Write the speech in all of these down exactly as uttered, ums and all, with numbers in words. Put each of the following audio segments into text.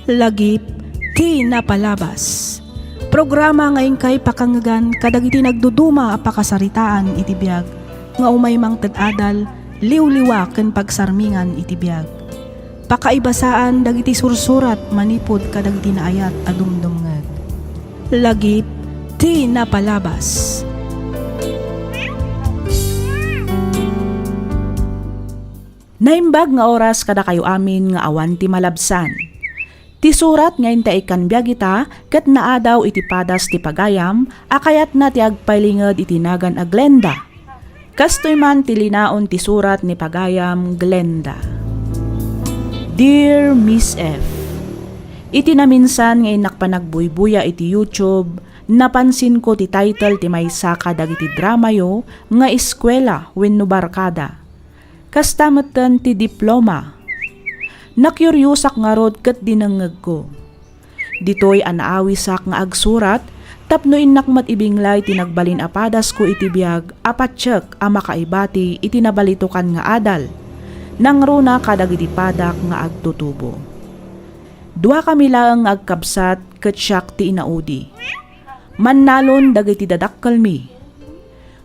Lagip ti napalabas. Programa nga inkay pakangngegan kadagiti nagduduma a pakasaritaan iti biag nga umay mangted adal, liwliwa ken pagsarmingan iti biag. Pakaibasaan dagiti sursurat manipud kadagiti naayat a dumdumngeg. Lagip ti napalabas. Naimbag nga oras kadakayo amin nga awan ti malabsan. Ti surat nga inta ikkan biag ita ket naadaw iti padas ti pagayam a kayatna ti agpailinged iti nagan a Glenda. Kastoy man ti linaon ti surat ni pagayam Glenda. Dear Miss F, iti naminsan nga innak panagbuybuya iti YouTube, napansinko ti title ti maysa kadagiti dramayo nga Eskwela wenno Barkada. Kasta metten ti diploma. Nakiuriosak ngarud ket dinengngegko. Ditoy a naawisak nga agsurat tapno innak met ibinglay ti nagbalin a padasko iti biag a patiek a makaibati iti nabalitokan nga adal, nangruna kadagiti padak nga agtutubo. Duakami laeng nga agkabsat ket siak ti inaudi. Mannalon dagiti dadakkelmi.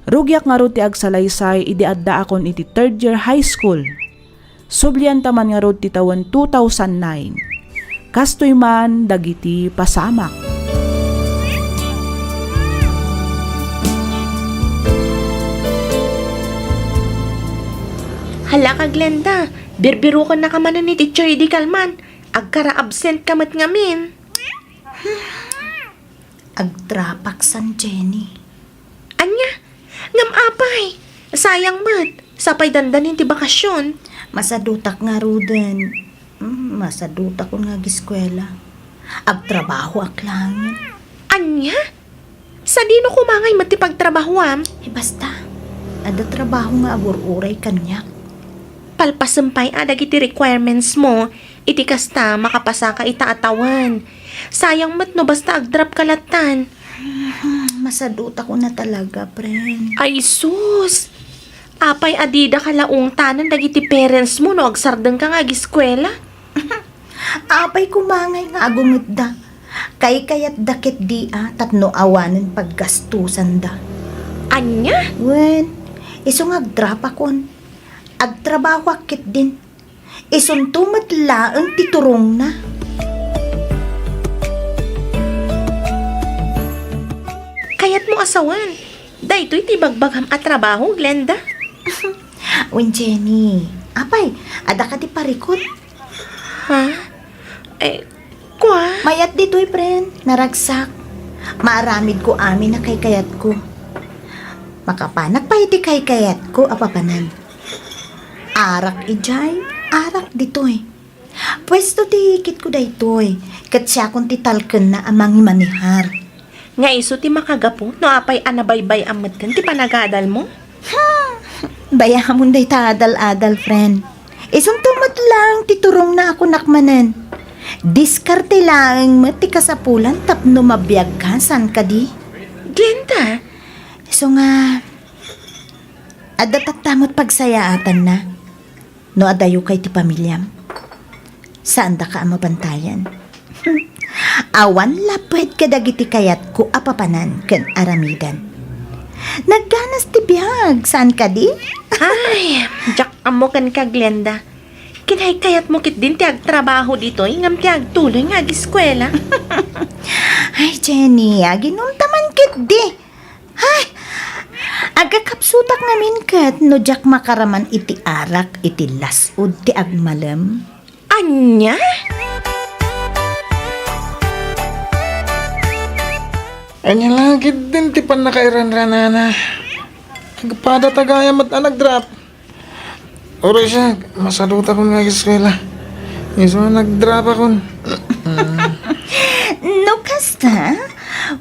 Rugiak ngarud ti agsalaysay idi addaakon iti third year high school. Sublianta man ngarud ti tawen two thousand nine. Kastoy man dagiti pasamak. Hala ka, Glenda, birbirokennaka manen ni Teacher idi kalman. Agkara-absent ka met ngamin. Agtrapak san Jenny. Ania? Ngem apay? Sayang met. Sapay dandanin ti bakasion. Masadutak ngaruden. Mm, masadutakon nga agiskwela. Agtrabahoak laengen. Ania? Sadino koma ngay met ti pagtrabahoam? Eh, basta. Adda trabaho nga agur-uray kaniak. Palpasem pay a dagiti requirements mo. Iti kasta, makapasaka ita a tawen. Sayang met no basta agdrap ka lattan. Hmm, masadutakon a talaga, friend. Ay, sus! Apay a dida ka laungtanen dagiti parents mo no agsardengka nga agiskwela? Apay koma ngay nga agungetda. Kaykayatda ketdi a tapno awanen paggastusanda. Ania? Wen, isu nga agdrapakon. Agtrabahoak ketdin. Isunto met laeng ti turongna. Kayatmo a sawen, daytoy ti ibagbagam a trabaho, Glenda? Wen, Jenny, apay, adda kadi parikut? Ha? Eh, kua? Mayat ditoy, friend. Naragsak. Maaramidko amin a kaykayatko. Makapanak pay iti kaykayatko a papanan. Arak idiay, arak ditoy. Puesto ti ikitko daytoy, ket siakon ti talkenna a mangimanehar. Nga isu ti makagapu no apay a nabaybay-am metten ti panagadalmo? Hmm, bayamon dayta adal-adal, friend. Isunto met laeng ti turongna a kunak manen. Diskarte laeng met ti kasapulan tapno mabiagka, saan kadi? Glenda! Isu nga, adda tatta met pagsayaatanna. No adayo kay ti pamiliam, saandaka a mabantayan. Awan lapped kadagiti kayatko a papanan ken aramidan. Nagganas ti biag, saan kadi? Ay, diak ammo kenka, Glenda. Kinaykayatmo ketdin ti agtrabaho ditoy ngem ti agtuloy nga agiskwela. Ay, Jenny, aginumta man ketdi. Ay! Agkakapsutak ngamin ket no diak makaraman iti arak iti las-ud ti agmalem. Ania? Ania la ketdin ti pannakairanranana. Agpada ta gayam met a nagdrap. Uray siak, masadutakon nga ageskwela. Isu a nagdrapakon. No kasta,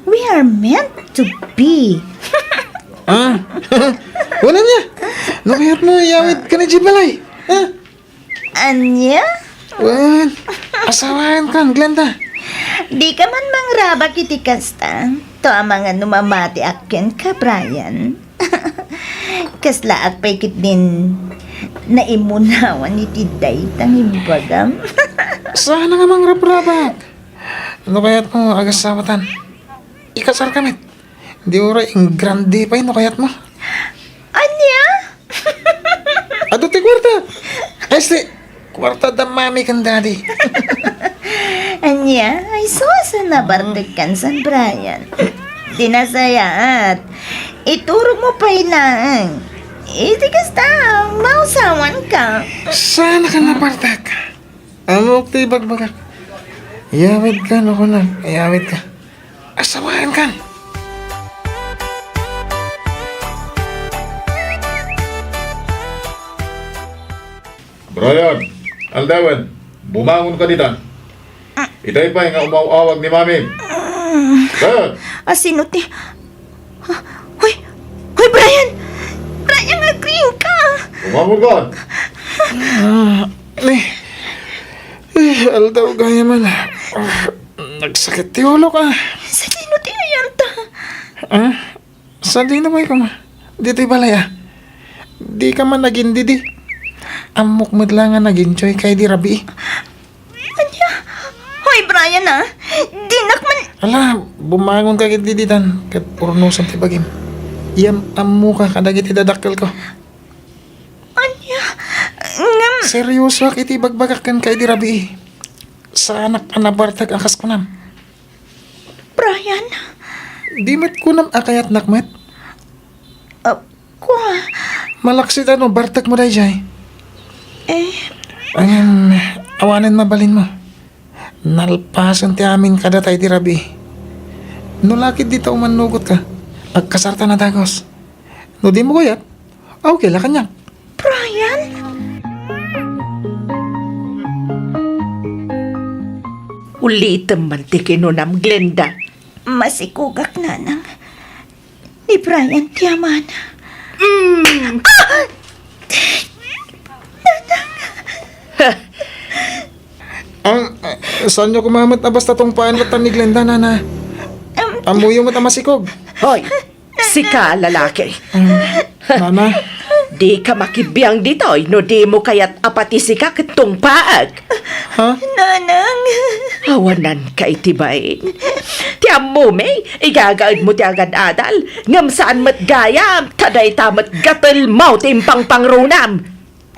we are meant to be. Ah? Wala niya. No kayatmo, iyawid ka ni Jibalay. Ha? Ania? Wen, asawaen kan, Glenda. Di ka man mangrabak iti kasta. To amangan no mamatiak kenka, Brian. Kaslaak pay ketdin naimunawan iti dayta nga imbagam. Saan nga mangrabrabak? No kayatmo, agasawatan. Ikasarka met. Di uray ing grande pay no kayatmo. Ania? Adu ti kuarta. Ay, si kuarta da mami ken daddy. Ania? Ay, sus, nabartek kan san Brian. Di nasayaat. Iturog mo pay laeng. Iti kasta, mausawan ka. Saan ka nabartek? Ammok ti ibagbagak. Iyawid ka, no, kunak. Iyawid ka. Asawaen kan. Brian, aldawen, bumangon ka dita. Itay pay nga umaw-awag ni Mami. Brian! Asino ti... Ah, hoy! Hoy, Brian! Brian, agriing ka! Bumangon ka! Ah, eh, eh, aldaw gayam man. Ah, nagsakit ti ulok, ah. Sadino ti ayarta? Ah? Sadino pay koma? Ditoy balay, ah. Di ka man nagindidi. Ammok met la nga nag-enjoy ka idi rabii. Ania? Hoy, Brian, ah. Dinak man... Ala, bumangon ka ket diditan, ket urnosem ti bagim. Iyam-ammoka kadagiti dadakkelko. Ania? Ngem... Seriosoak iti ibagbagak kenka idi rabii. Saanak a nabartek a kas kunam. Brian? Di met kunam a kayatnak met? Ah, kua. Malaksid a no, bartek mo dayjay. Eh? Ngem, awanen mabalin mo. Nalpasen ti amin kadata idi rabii. No lakid dita umannugot ka, agkasarta na dagus. No di mo kayat, okay la kaniak. Brian? Ulitem man ti kinunam, Glenda. Masikugak, nanang. Ni Brian ti amana. Mm. Ah! Nanang! Ang, eh, saanyo koma met a basta tungpaen latta ni Glenda, nana? Em, ammoyo met a masikog. Hoy! Sika, lalaki. Em, nana? Dika makibiang ditoy no dimo kayat a pati sika ket tungpaek. Ha? Nanang. Awananka iti bain. Ti ammomi, igagaedmo ti agad-adal, ngem saan met gayam, ta dayta met gatelmo ti impangpangrunam.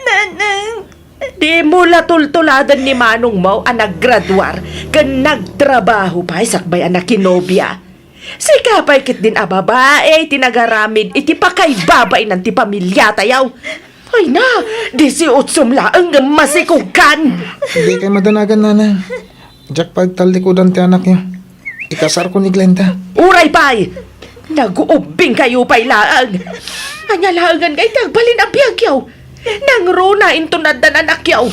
Nanang. Dimo la tultuladen ni manongmo a naggraduar ken nagtrabaho pay sakbay a nakinobia. Sika pay ketdin a babai ti nagaramid iti pakaibabainan ti pamiliatayo. Ay na, disiotsom laeng ngem masikogkan. Dikay madanagan, nana. Diak pagtallikudan ti anakyo. Ikasarko ni Glenda. Uray pay! Naguubbingkayo pay laeng. Ania laengen nga iti agbalin a biagyo? Nangruna inton addan anakyo.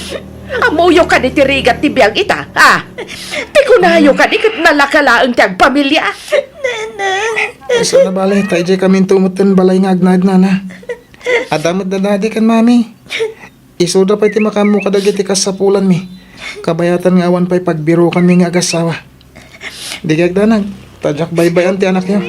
Ammoyo kadi ti rigat ti biag ita, a? Ti kunayo kadi ket nalaka laeng ti agpamilia. Nanang. Isu na bale, ta idiay kaminto metten balay nga agnaed, nana. Adda met da daddy ken mami. Isuda pay ti makaammo kadagiti kasapulanmi. Kabayatan nga awan pay pagbirukanmi nga agasawa. Dikay agdanag, ta diak baybay-an ti anakyo.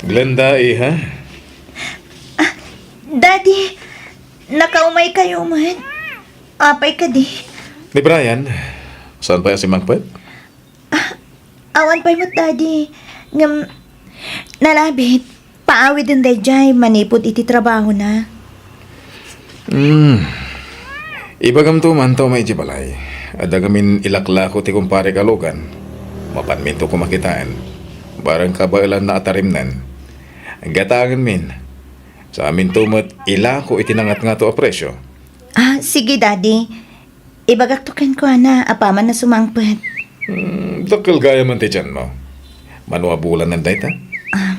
Glenda, iha? Ah, Daddy, nakaumay kayo met. Apay kadi? Ni Brian, saan pay a simmangpet? Ah, awan pay met, Daddy. Ngem, nalabit, paawiden daydiay manipud iti trabahona. Hmm. Ibagamto man ta umay iti balay. Adda ngamin ilaklako ti kumparek a lugan. Mapanminto koma kitaen. Barang kabaelanna a tarimnen. Gataengenmin. Saaminto met ilako iti nangatngato a presio. Ah, sige, Daddy. Ibagakto kenkuana apaman a sumangpet. Hmm, dakkel gayam ti tianmo. Mano a bulanen dayta? Ah,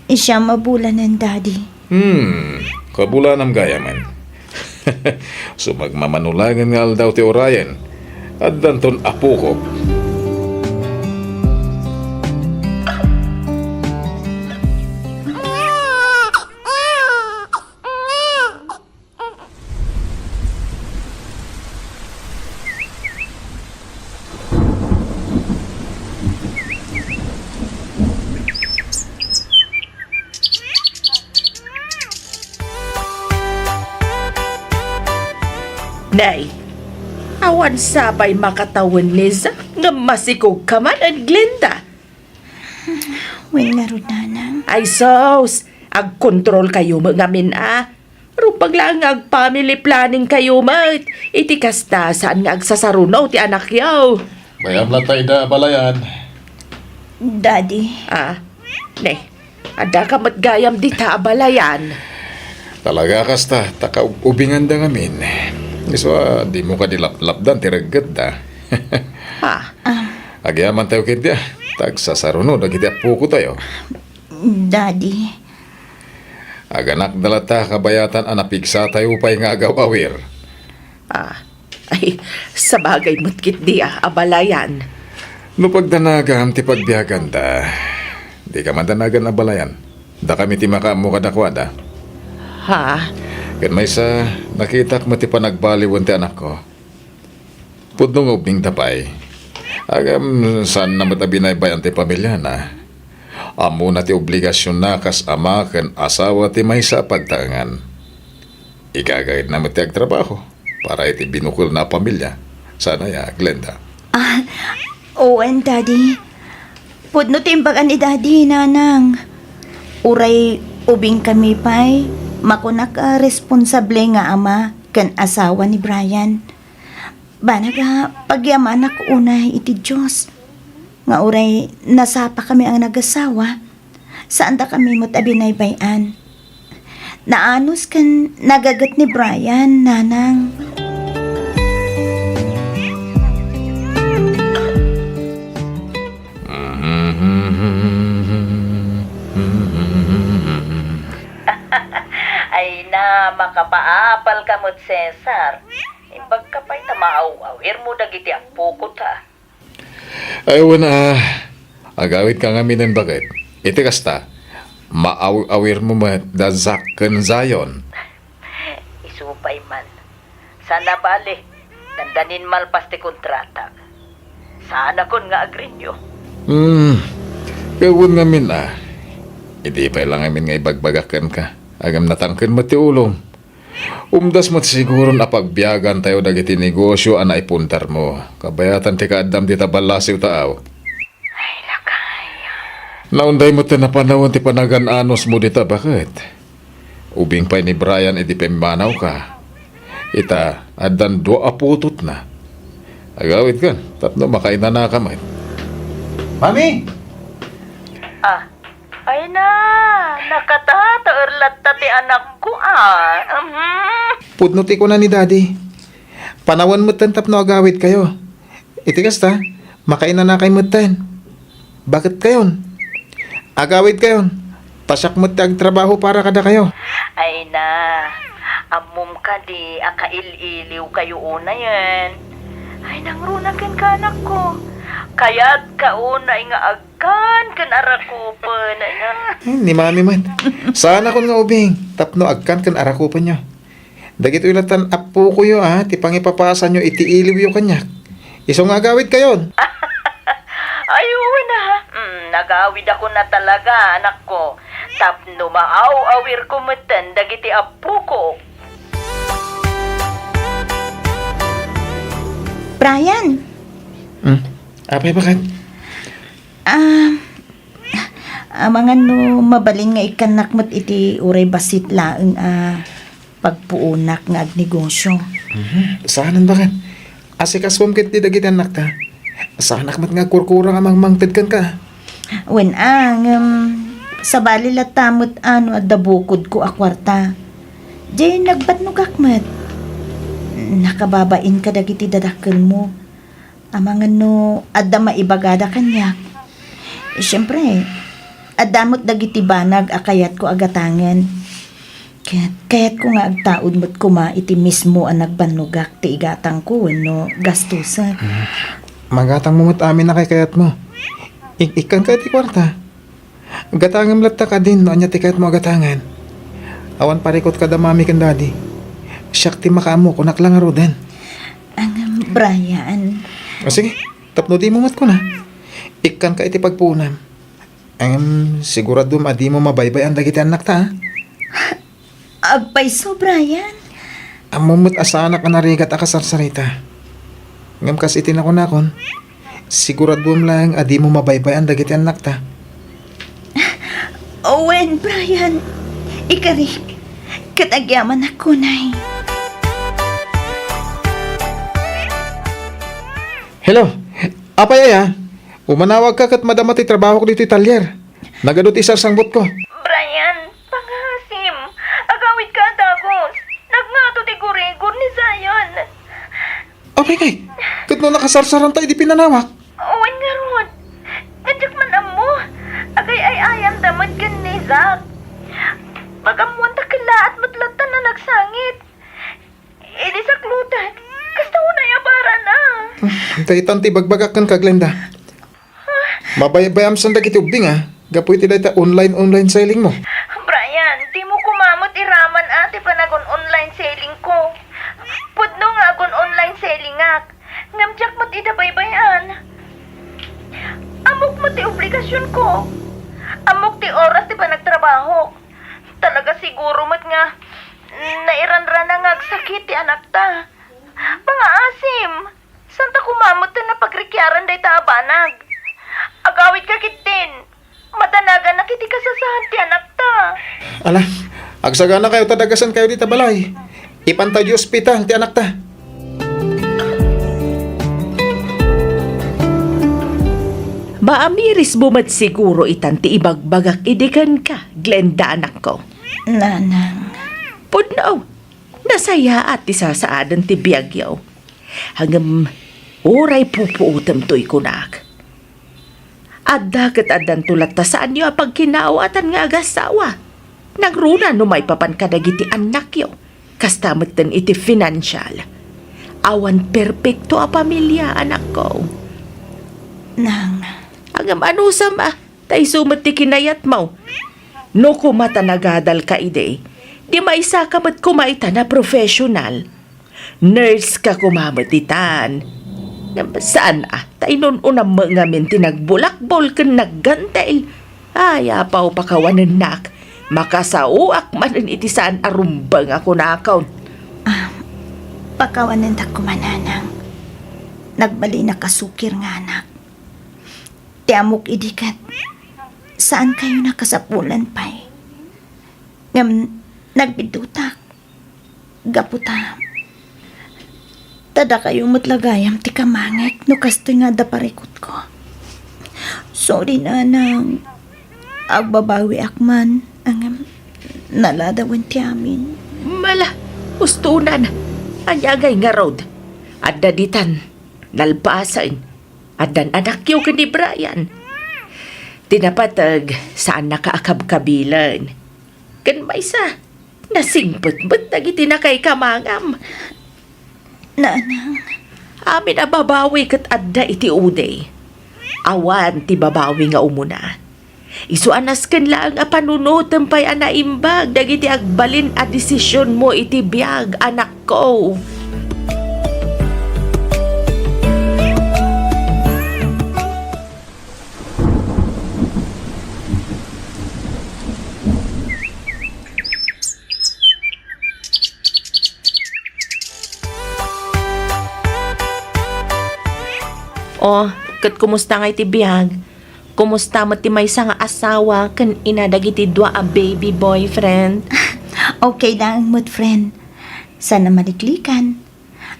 siyam a bulanen, Daddy. Hmm. Kabulanam gayamen. Sumagmamano laengen nga aldaw ti urayen, addanton apokok. Nay, awan sa pay makatawen ni Zack nga masikog ka man, Glenda. Wen ngarud, Nanang. Ay sus, agkontrol kayo met ngamin a. Rumbag laeng nga ag-family planning kayo met. Iti kasta, saan nga agsasaruno ti anakyo. Bay-am latta ida abalayan. Daddy. Ah, ne, adda ka met gayam dita abalayan. Talaga kasta, ta kaub-ubinganda ngamin. Isu a, dimo kadi laplapdan ti reggetda. Ha? Ah. Agyaman tayo ketdi a, ta agsasaruno dagiti apoko tayo. Daddy. Aganakda latta kabayatan a napigsa tayo pay nga agaw-awir. Ah, ay, sabagay met ketdi a, abalayan. No pagdanagam ti pagbiaganda, di ka madanagan abalayan. Dakami ti makaammo kadakuada. Ha? Ken maysa, nakitak met ti panagbaliwen ti anakko. Pudno nga ubingda pay. Agam, saanna met a binaybay-an ti pamiliana. Ammona ti obligasionna kas ama ken asawa ti maysa a pagtaengan. Igagaydna met ti agtrabaho para iti binukelna a pamilia. Saan aya, Glenda? Ah, wen, Daddy. Pudno ti imbagan ni Daddy, Nanang. Uray ubingkami pay, makunak a responsable nga ama ken asawa ni Brian. Banag a pagyamanak unay iti Dios nga uray nasapakami a nagasawa, saandakami met a binaybay-an. Naanus ken nagaget ni Brian, Nanang. Ay na, makapaapal ka met, Cesar. Imbag ka pay ta maaw-awirmo dagiti apoko ta. Ay, wen a, agawid ka ngamin baket. Iti kasta, maaw-awirmo met da Zack ken Zion. Isu pay man. Sana bale, dandanin malpas ti kontratak. Saanakon nga agrinyo. Hmm, wen ngamin a. Idi pay la ngamin nga ibagbagak kenka. Agam natangken met ti ulom. Umdas met siguron a pagbiagan tayo dagiti negosio a naipundarmo. Kabayatan ti kaaddam dita ballasiw taaw. Ay, lakay. Naunday met ti napanawen ti panagan-anusmo dita baket. Ubing pay ni Brian idi pimmanawka. Ita, addan dua a putotna. Agawidkan, tapno makainanaka met. Mami! Ah, ay na, nakatataer latta ti anakko, ah. Mhm. Pudno ti kuna ni Daddy. Panawen metten tapno agawidkayo. Iti kasta, makainanakay metten. Baketkayon? Agawidkayon. Ta siak met ti agtrabaho para kadakayo. Ay na, ammom kadi a kail-iliwkayo unayen. Ay, nangruna kenka, anakko. Kayatka unay nga agkan ken arakupen, ay na. Hmm, ni Mami met. Saanakon nga ubing, tapno agkan ken arakupenyo. Dagitoy latta a pukoyo a ti pangipapasanyo iti iliwyo kaniak. Isu nga agawidkayon. Ay, wen a. Mm, nagawidakon a talaga, anakko. Tapno maaw-awirko metten dagiti apoko. Brian! Hmm? Apay, baket? Ah, amangan no mabalin nga ikkannak met iti uray bassit laeng a pagpuonak nga agnegosio. Mhm. Saanen, baket? Asikasuem ketdi dagiti annakta. Saanak met nga agkurkurang a mangmangted kenka. Wen a, ngem sabali latta met a no adda bukodko a kuarta. Diay nagbannogak met. Nakababain kadagiti dadakkelmo. Amangan no adda maibagada kaniak. Siempre, adda met dagiti banag a kayatko a gatangen. Ket kayatko nga agtaud met koma iti mismo a nagbannogak ti igatangko wenno gastusek. Magatangmo met amin a kaykayatmo. Ik-, ikkanka iti kuarta. Gatangem latta kadin no ania ti kayatmo a gatangen. Awan parikut kada mami ken daddy. Siak ti makaammo, kunak la ngaruden. Ngem, Brian. O sige, tapno dimo met kuna. Ikkanka iti pagpuonam. Ngem, siguraduem a dimo mabaybay-an dagiti annakta, a? Agpayso, Brian. Ammom met a saanak a narigat a kasarsarita. Ngem kas iti nakunakon, siguraduem laeng a dimo mabaybay-an dagiti annakta. Wen, Brian. Ikarik. Ket agyamanak unay. Hello. Apay aya? Umanawagka ket madama ti trabahok ditoy talyer. Nagadu ti sarsangbutko. Brian, pangaasim. Agawidka a dagus. Nagngato ti gurigor ni Zion. Apay kay, ket no nakasarsaranta idi pinanawak? Wen ngarud. Nga diak man ammo. Agay-ay-ayanda met ken ni Zack. Pag-ammoanta kellaat met latta a nagsangit. Idi sakloten, kasta unay a parana. Daytan ti ibagbagak kenka, Glenda. Mabaybayam san dagiti ubbing, a, gapu iti dayta online-online selling mo. Brian, dimo koma met iraman a ti panagun-online selling ko. Pudno nga agun-online selling ak, ngem diak met ida baybay-an. Ammok met ti obligasion ko. Ammok ti oras ti panagtrabahok. Talaga siguro met nga nairanrana nga agsakit ti anakta. Pangaasim, santa koma met ti napagrikiaran dayta a banag. Agawidka ketdin. Madanaganak iti kasasaan ti anakta. Ala, agsaganakayo ta dagasenkayo dita balay. Ipantayo ti ospital ti anakta. Maamirismo met siguro itan ti ibagbagak idi kenka, Glenda, anakko. Nanang. Pudno, nasayaat ti sasaaden ti biagyo. Ngem, uray pupuotem toy kunak. Adda ket addanto latta saanyo a pagkinaawatan nga agassawa. Nangruna no maipapan kadagiti annakyo. Kasta metten iti financial. Awan perpekto a pamilia, anakko. Nang. Ngem anusam a, ta isu met ti kinayatmo. No koma ta nagadalka idi, di maisaka met koma itan a professional. Nurse ka koma met itan. Ngem saan a, ta inun-unam met ngamin ti nagbulakbol ken naggantel. Ay, apaw, pakawanennak. Makasaoak manen iti saan a rumbeng a kunakon. Ah, pakawanendak koma, nanang. Nagbalinak a sukir nga anak. Ti ammok idi ket, saankayo nakasapulan pay. Ngem nagbiddutak. Gapu ta, ta dakayo met la gayam ti kamangek no kastoy nga adda parikutko. Sorry, nanang. Agbabawiak man, ngem naladawen ti amin. Mala, ustonan. Ania ngay ngarud? Adda ditan, nalpasen. Addan anakyo ken ni Brian. Ti napateg, saannaka a kabkabilen. Ken maysa, nasingpet met dagiti nakaikamangam. Nanang. Amin a babawi ket adda iti udi. Awan ti babawi nga umuna. Isu a nasken laeng a panunotem pay a naimbag dagiti agbalin a desisionmo iti biag, anakko. O, ket kumusta ngay ti biag? Kumusta met ti maysa nga asawa ken ina dagiti dua a baby boyfriend? Okay laeng met, friend. Saan a maliklikan.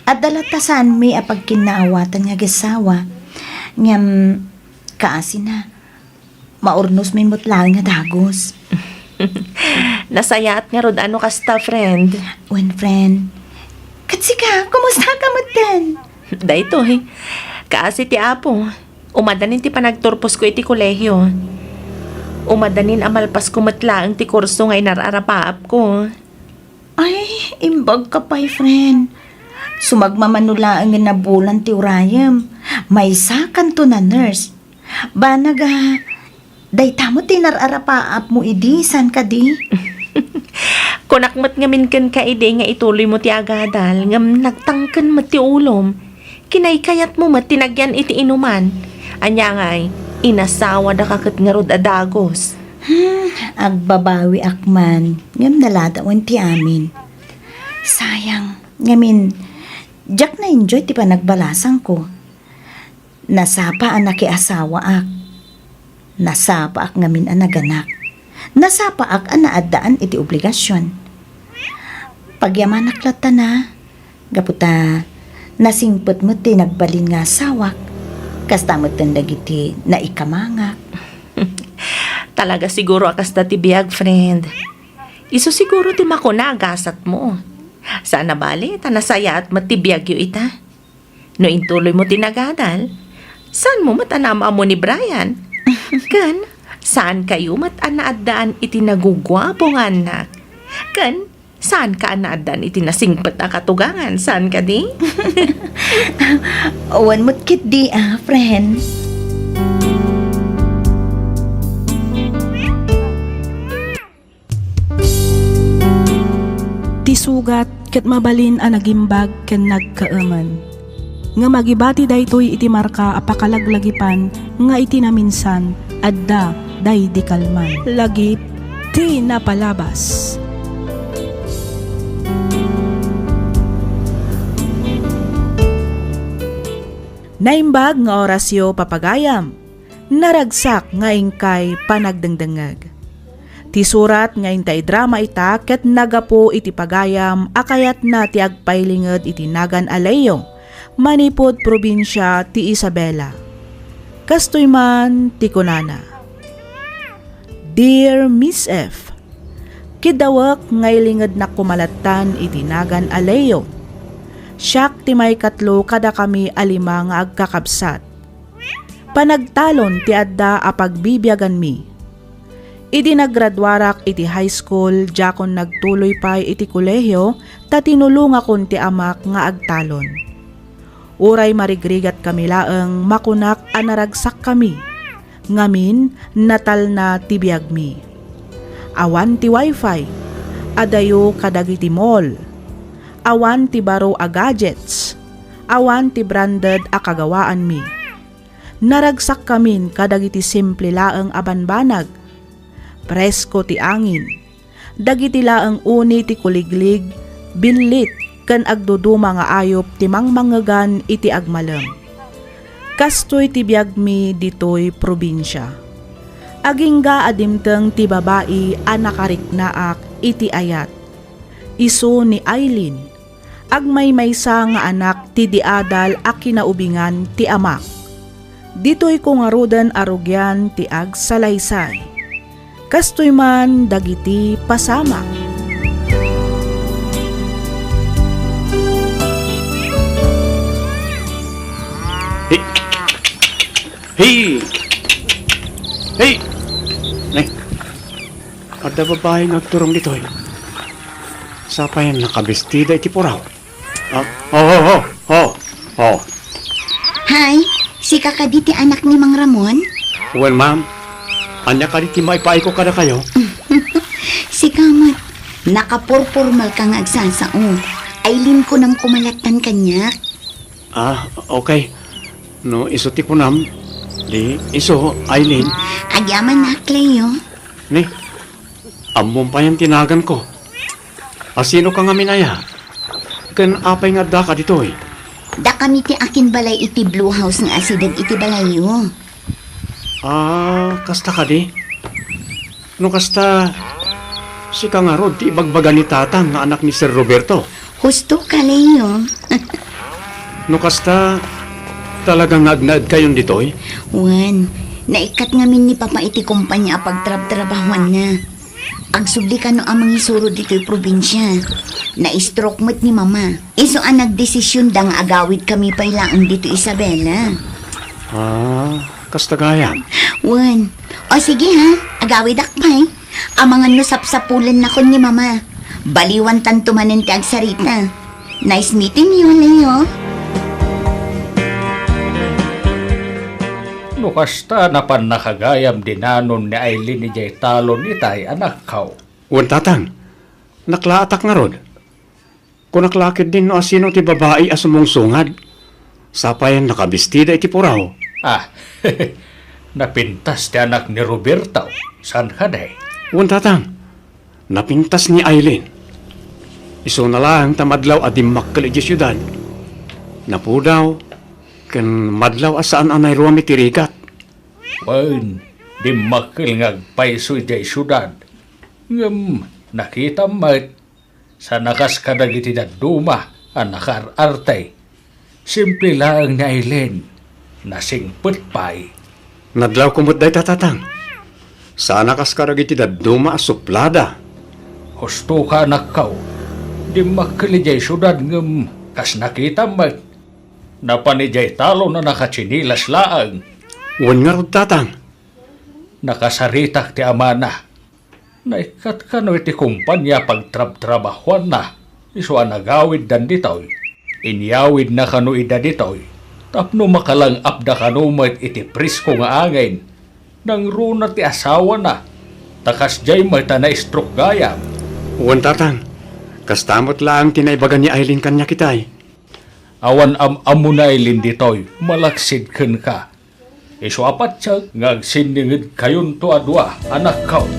Adda latta saanmi a pagkinnaawatan nga agassawa. Ngem, kaasina, maurnosmi met laeng a dagus. Nasayaat ngarud a no kasta, friend. Wen, friend. Ket sika, kumusta ka metten? Daytoy, kaasi ti Apo. Umadanin ti panagturposko iti kolehio. Umadanin a malpasko met laeng ti kurso nga inar-arapaapko. Ay, imbag ka pay, friend. Sumagmamano laeng nga nabulan ti urayem. Maysakanto na nurse. Banag a, dayta met ti nar-arapaapmo idi, saan kadi? Kunak met ngamin kenka idi nga ituloymo ti agadal, ngem nagtangken met ti ulom. Kinaykayatmo met ti nagyan iti inuman. Ania ngay, inasawadaka ket ngarud a dagus. Hmm, agbabawiak man, ngem naladawen ti amin. Sayang, ngamin, diak na-enjoy ti panagbalasangko. Nasapa a nakiasawaak. Nasapaak ngamin a naganak. Nasapaak a naaddaan iti obligasion. Pagyamanak latta na, gapu ta nasingpet met ti nagbalin nga asawak. Kasta metten dagiti naikamangak. Talaga siguro a kasta ti biag, friend. Isu siguro ti makuna a gasatmo. Saan a bale ta nasayaat met ti biagyo ita. No intuloymo ti nagadal, saanmo met a naam-ammo ni Brian? Ken saankayo met a naaddaan iti naguguapo nga annak? Ken saanka a naaddaan iti nasingpet a katugangan, saan kadi? Awan met ketdi, ah, friend. Ti sugat ket mabalin a nagimbag ken nagkaemen. Ngem agibati daytoy iti marka a pakalaglagipan nga iti naminsan adda daydi kalman. Lagip ti napalabas. Naimbag nga orasyo, papagayam. Naragsak nga inkay panagdengdengngeg. Ti surat nga intay drama ita ket naggapu iti pagayam a kayatna ti agpailinged iti nagan a Leo manipud probinsia ti Isabela. Kastoy man ti kunana, "Dear Miss F, kiddawek nga ilingednak koma lattan iti nagan a Leo. Siak ti maikatlo kadakami a lima nga agkakabsat. Panagtalon ti adda a pagbibiaganmi. Idi naggraduarak iti high school, diakon nagtuloy pay iti kolehio ta tinulongakon ti amak nga agtalon. Uray marigrigatkami laeng, makunak a naragsakkami. Ngamin, natalna ti biagmi. Awan ti wifi, adayo kadagiti mall. Awan ti baro a gadgets. Awan ti branded a kagawaanmi. Naragsakkamin kadagiti simple laeng a banbanag. Presko ti angin. Dagiti laeng uni ti kuliglig, billit, ken agduduma nga ayup ti mangmangegan iti agmalem. Kastoy ti biagmi ditoy probinsia. Agingga a dimteng ti babai a nakariknaak iti ayat. Isu ni Aileen, agmaymaysa nga anak ti di adal a kinaubingan ti amak. Ditoyko ngaruden a rugian ti agsalaysay. Kastoy man dagiti pasamak. Hey! Hey! Hey! Nay, adda babai nga agturong ditoy. Sapay nakabestida iti puraw. Ah, oh, oh, oh, oh, oh. Hi, sika kadi ti anak ni Mang Ramon? Wen, ma'am. Ania kadi ti maipaayko kadakayo? Sika met, nakapurpurmalka nga agsasao. Aileen kunam koma lattan kaniak. Ah, okay. No isu ti kunam, di isu, Aileen. Agyamanak, Leo. Ni, ammom payen ti naganko. A, sinoka ngamin aya? Ken apay nga addaka ditoy? Dakami ti akinbalay iti Blue House nga asideg iti balayyo. Ah, kasta kadi? No kasta, sika ngarud ti ibagbaga ni tatang nga anak ni Sir Roberto? Husto ka, Leo. No kasta, talaga nga agnaedkayon ditoy? Wen, naikkat ngamin ni Papa iti kompania a pagtrabtrabahuanna. Agsubli kano a mangisuro ditoy probinsia. Na-stroke met ni Mama. Isu a nagdesisionda nga agawidkami pay laeng ditoy Isabela. Ah, kasta gayam. Wen. O sige ha, agawidak pay. Amangan no sapsapulennakon ni Mama. Baliwantanto manen ti agsarita. Nice meeting you, Leo. No kasta, napan nakagayam di nanon ni Aileen idiay talon itay, anakko. Wen, Tatang. Naklaatak ngarud. Kunak la ketdin no asino ti babai a sumungsungad. Sapay nakabistida iti puraw. Ah, napintas ti anak ni Roberto. Saan kadi? Wen, Tatang. Napintas ni Aileen. Isuna laeng ta madlaw a dimmakkel idiay siudad. Napudaw, ken madlaw a saan a nairuam iti rigat. Wen, dimmakkel nga agpayso idiay siudad. Ngem nakitam met, saan a kas kadagiti dadduma a nakaar-arte. Simple laeng ni Aileen. Nasingpet pay. Nadlawko met dayta, Tatang. Saan a kas kadagiti dadduma a suplada. Husto ka, anakko. Dimmakkel idiay siudad ngem kas nakitam met. Napan idiay talon a nakatsinilas laeng. Wen ngarud, Tatang. Nakasaritak ti amana. Naikkat kano iti kompania a pagtrabtrabahuanna, isu a nagawiddan ditoy. Inyawidna kano ida ditoy, tapno makalang-apda kano met iti presko nga angin. Nangruna ti asawana, ta kasdiay met a na-stroke gayam. Wen, Tatang. Kasta met laeng ti naibaga ni Aileen kaniak itay. Awan am-ammo ni Aileen ditoy, malaksid kenka. Isu a patiek nga agsinningedkayonto a dua, anakko.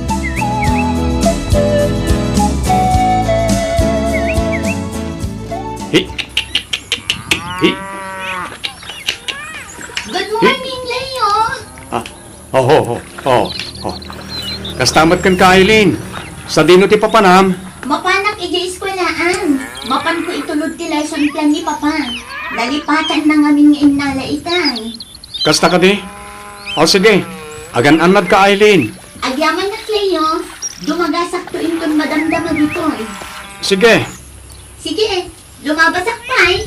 Hi. Hi. Good morning, Leo. Ah, oh, oh, oh, oh, oh. Kasta met kenka, Aileen. Sadino ti papanam? Mapanak idiay eskuelaan. Mapanko itulod ti lesson plan ni Papa. Nalipatanna ngamin nga innala itay. Kasta kadi? O sige, agan-annadka, Aileen. Agyamanak, Leo. Dumagasakto inton madamdama ditoy. Sige. Sige, lumabasak pay.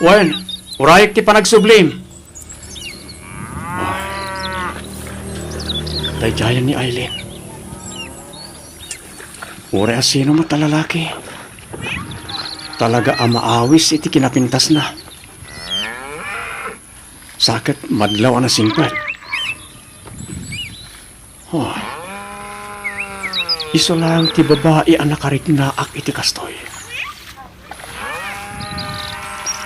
Wen, urayek ti panagsublim. Daydiayen ni Aileen. Uray a sino met a lalaki, talaga a maawis iti kinapintasna. Sa ket madlaw a nasingpet. Oh. Isu laeng ti babai a nakariknaak iti kastoy.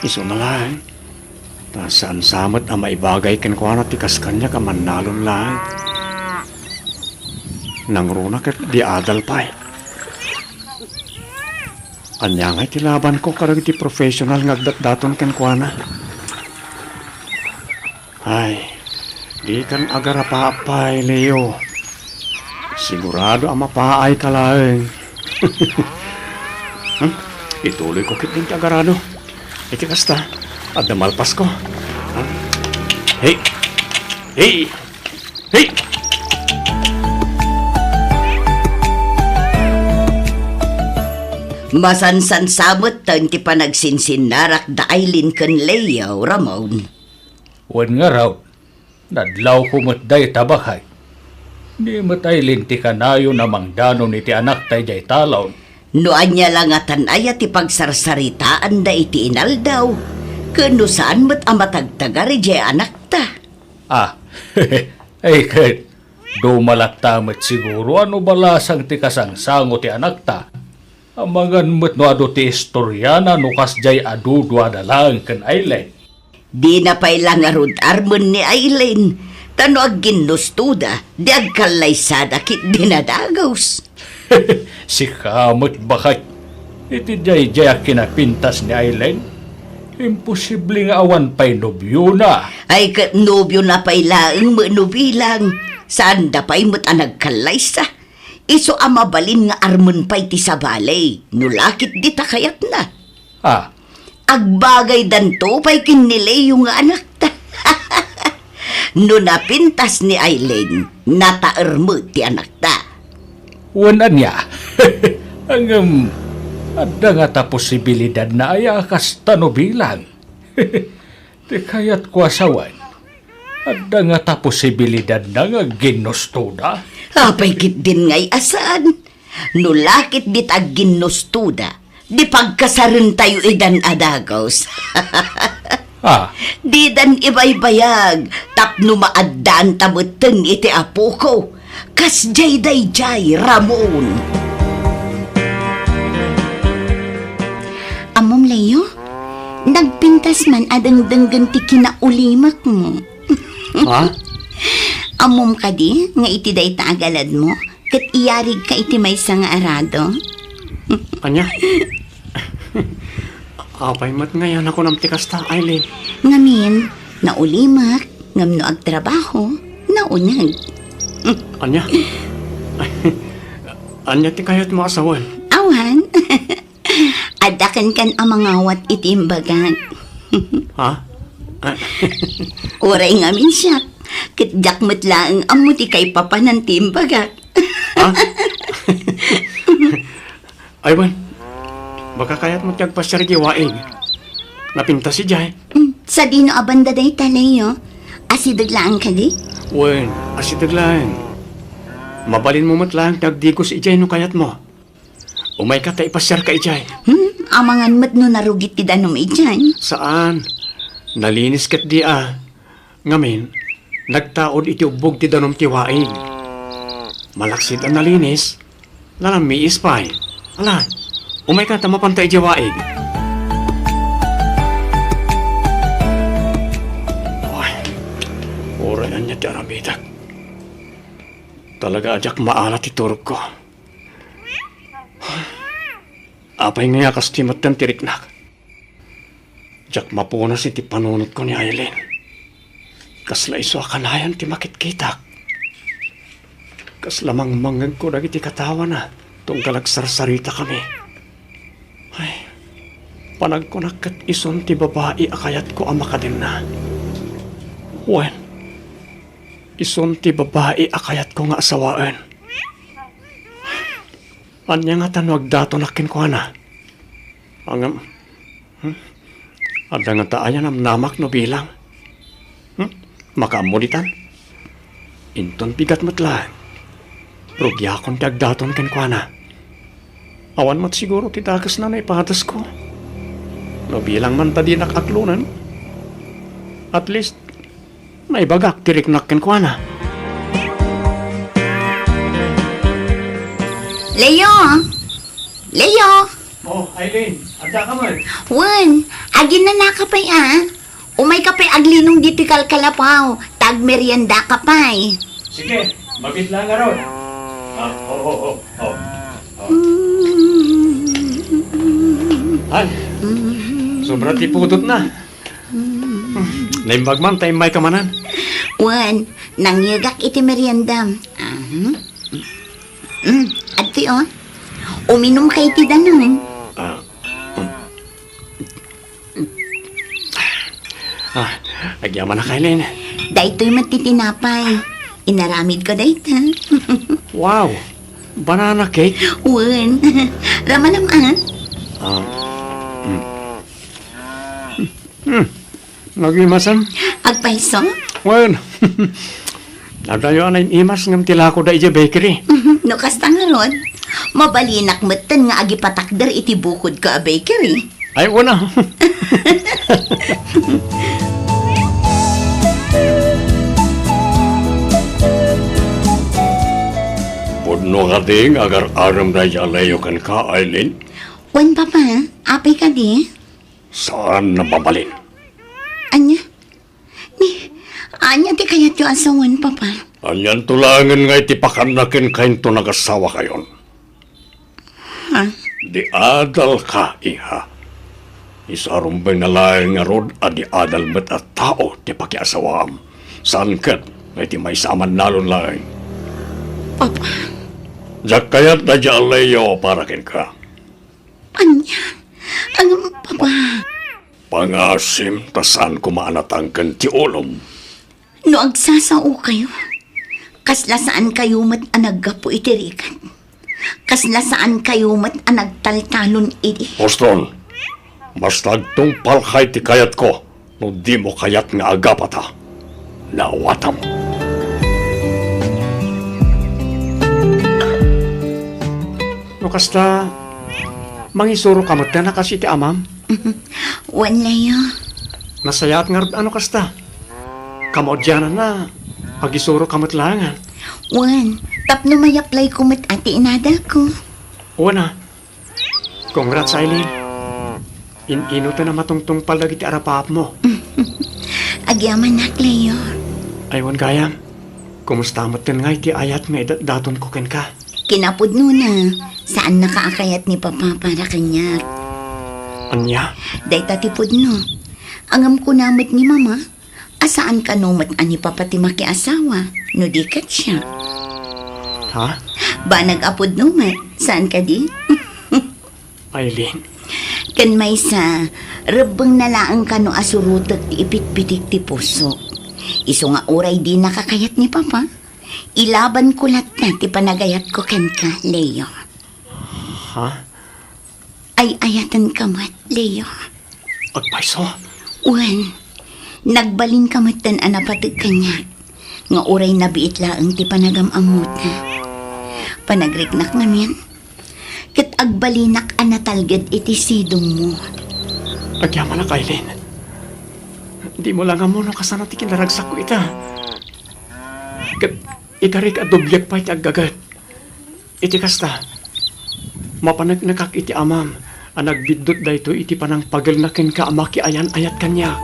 Isuna laeng, ta saan sa met a maibagay kenkuana ti kas kaniak a mannalon laeng. Nangruna ket di adal pay. Ania ngay ti labanko kadagiti professional nga agdatdaton kenkuana? Ay, dikan agarapa pay, Leo. Sigurado a mapaayka laeng. Hmm? Ituloyko ketdin ti agarado. Iti kasta, adda malpasko. Hmm? Hey! Hey! Hey! Masansan sa metten ti panagsinsinnarak da Aileen ken Leo, Ramon. Wen ngarud, nadlawko met dayta, baket. Ni met Aileen ti kanayon a mangdanon iti anakta idiay talon. No ania la ngatan aya ti pagsarsaritaanda iti inaldaw, ken no saan met a matagtagar idiay anakta. Ah, ay ket, dumalatta met siguro a no balasang ti kasangsango ti anakta. Amangan met no adu ti istoriana no kasdiay a duduada laeng ken Aileen. Dina pay la ngarud armen ni Aileen, ta no agginnustoda, di agkallaysada ket dinadagus. Sika met, baket, iti daydiay a kinapintas ni Aileen, imposible nga awan pay nobiona. Ay ket nobiona pay laeng met no bilang, saanda pay met a nagkallaysa. Isu a mabalin nga armen pay ti sabali, no la ket dita kayatna. Ah. Agbagaydanto pay ken ni Leo nga anakta. No napintas ni Aileen, nataer met ti anakta. Wen ania? Ngem, adda ngata posibilidadna aya a kasta no bilang? Ti kayatko a sawen, adda ngata posibilidadna nga agginnustoda? Apay ketdin ngay a saan? No lakit dita agginnustoda, di pagkasarentayo idan a dagus. Ah. Didan ibaybayag tapno maaddaanta metten iti apoko. Kasdiay daydiay, Ramon. Ammom, Leo, nagpintas man a dengdenggen ti kinaulimakmo. Ha? Ammom kadi nga iti dayta a galadmo, ket iyarigka iti maysa nga arado? Ania? Apay met ngay a nakunam ti kasta, Aileen? Ngamin, naulimak, ngem no agtrabaho, nauneg. Ania? Ania ti kayatmo a sawen? Awan. Adda kenkan a mangawat iti imbagak. Ha? Ah. Uray ngamin siak, ket diak met laeng ammo ti kaipapanan ti imbagak. Ha? Ay, wen. Baka kayatmo ti agpasiar idiay waig. Napintas idiay. Mm, sadino a banda dayta, Leo? Asideg laeng kadi? Wen, asideg laeng. Mabalinmo met laeng ti agdigos idiay no kayatmo. Umayka ta ipasiarka idiay. Hmm, amangan met no narugit ti danum idiay. Saan. Nalinis ketdi a. Ngamin, nagtaud iti ubbog ti danum ti waig. Malaksid a nalinis, nalammiis pay. Ala, umayka ta mapanta idiay waig. Ay, uray ania ti aramidek. Talaga a diak maala ti turogko. Apay ngay a kastoy metten ti riknak? Diak mapunas iti panunotko ni Aileen. Kasla isu a kanayon ti makitkitak. Kasla mangmangngegko dagiti katawana tunggal agsarsaritakami. Ay, panagkunak ket isun ti babai a kayatko a makadenna. Wen, isun ti babai a kayatko nga asawaen. Ania ngata no agdatonak kenkuana? Ngem, hmm? Adda ngata aya namnamak no bilang? Hmm? Makaammo ditan? Inton bigat met laeng, rugiakon ti agdaton kenkuana. Awan met siguro ti dakesna no ipatesko. No bilang man ta dinak aklonen, at least, naibagak ti riknak kenkuana. Leo! Leo! Oh, Aileen, adda ka man? Wen, aginnanaka pay a. Umayka pay aglinong ditoy kalkalapaw, ta agmeriendaka pay. Sige, mabiit laeng ngarud. Ah, oh, oh, oh, oh. Oh. Ay, sobra ti pudotna. Naimbag man ta immayka manen. Wen, nangyegak iti meriendam. Aha. Mm, adtoy, oh. Uminumka iti danum. Ah, mm. Ah, agyamanak, Aileen. Daytoy met ti tinapay. Inaramidko dayta. Wow! Banana cake? Wen. Ramanam, ah? Ah, mm. Hmm. Nagimasem? Agpayso? Wen. Adayo a naim-imas ngem ti lakoda idiay bakery. Mhm, no kasta ngarud, mabalinak metten nga agipatakder iti bukodko a bakery. Ay, una. Pudno kadi nga agar-arem daydi a Leo kenka, Aileen? Wen, Papa. Apay kadi? Saan a mabalin. Ania? Ni, ania ti kayatyo a sawen, Papa? Anianto laengen nga iti pakanna kenka inton agasawakayon? Ha? Di adalka, iha. Isu a rumbeng na laeng ngarud a di adal met a tao ti pakiasawaam. Saan ket nga iti maysa a mannalon laeng. Papa. Diak kayat daydi a Leo para kenka. Ania? Ano, Papa? Pangasim ta saan koma a natangken ti ulom. No agsasaokayo, kasla saankayo met a naggapu iti rigat. Kasla saankayo met a nagtaltalon idi. Boston, basta agtungpalka iti kayatko no dimo kayat nga agapata. Naawatam. No kasta, mangisuro ka met a kas iti amam? Wen, Leo. Nasayaat ngarud a no kasta. Kamaudiananna, agisuro ka met laengen. Wen, tapno mayaplayko met a ti inadalko. Wen a. Congrats, Aileen. In-inoten a matungtungpal dagiti arapaapmo. Agyamanak, Leo. Ay, wen gayam. Kumusta metten ngay ti ayat nga idatdatonko kenka? Kinapudnona, saannaka a kayat ni Papa para kaniak. Ania? Dayta ti pudno. Ngem kuna met ni Mama, a saan kano met a ni Papa ti makiasawa, no di ket siak. Ha? Banag a pudno met, saan kadi? Aileen. Ken maysa, rebbengna laeng kano a surotek ti ipitpitik ti pusok. Isu nga uray dinaka kayat ni Papa, ilabanko latta ti panagayatko kenka, Leo. Ha? Ay-ayatenka met, Leo. Agpayso? Wen, nagbalinka metten a napateg kaniak, nga uray nabiit laeng ti panagam-ammota. Panagriknak ngamin, ket agbalinak a natalged iti sidongmo. Agyamanak, Aileen. Dimo laeng ammo no kasano ti kinaragsakko ita. Ket ikarik a dobliak pay ti aggaget. Iti kasta, mapaneknekak iti amam a nagbiddut daytoy iti panangpagelna kenka a makiayan-ayat kaniak.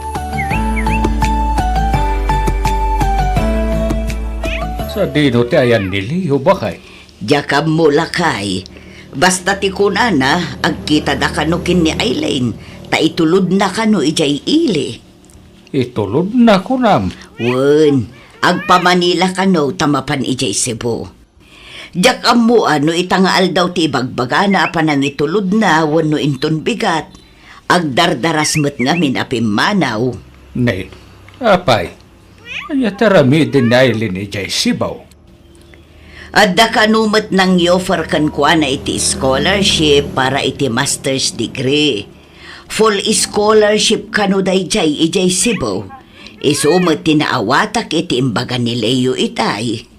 Sadino ti ayan ni Leo, baket? Diak ammo, lakay. Basta ti kunana, agkitada kano ken ni Aileen, ta itulodna kano idiay ili. Itulodna, kunam? Wen, agpamanila kano ta mapan idiay Cebu. Diak ammo a no ita nga aldaw ti ibagbagana a panangitulodna wenno inton bigat, agdardaras met ngamin a pimmanaw. Ne, apay, ania ti aramiden ni Aileen idiay Cebu? Adda kano met nang-offer kenkuana iti scholarship para iti master's degree. Full scholarship kano daydiay idiay Cebu. Isu met ti naawatak iti imbaga ni Leo itay.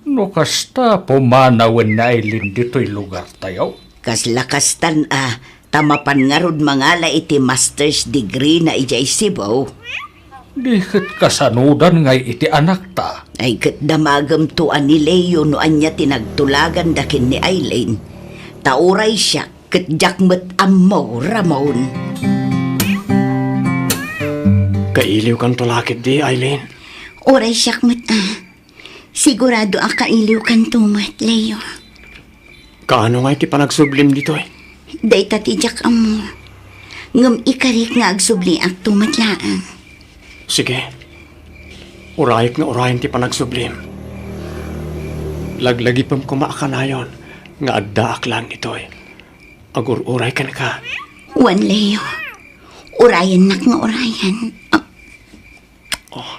No kasta, pumanawen ni Aileen ditoy lugartayo? Kasla kastan a, ta mapan ngarud mangala iti master's degree na idiay Cebu. Di ket kasanodan ngay iti anakta? Ay, ket damagemto a ni Leo no ania ti nagtulaganda ken ni Aileen. Ta uray siak, ket diak met ammo, Ramon. Kailiwkanto la ketdi, Aileen? Uray siak met a. Sigurado a kailiwkanto met, Leo. Kaano ngay ti panagsublim ditoy? Dayta ti diak ammo. Ngem ikarik nga agsubliakto met laeng. Sige. Urayek nga urayen ti panagsublim. Laglagipem koma a kanayon nga addaak laeng ditoy. Agur-uray kenka. Wen, Leo. Urayennak nga urayen. Oh,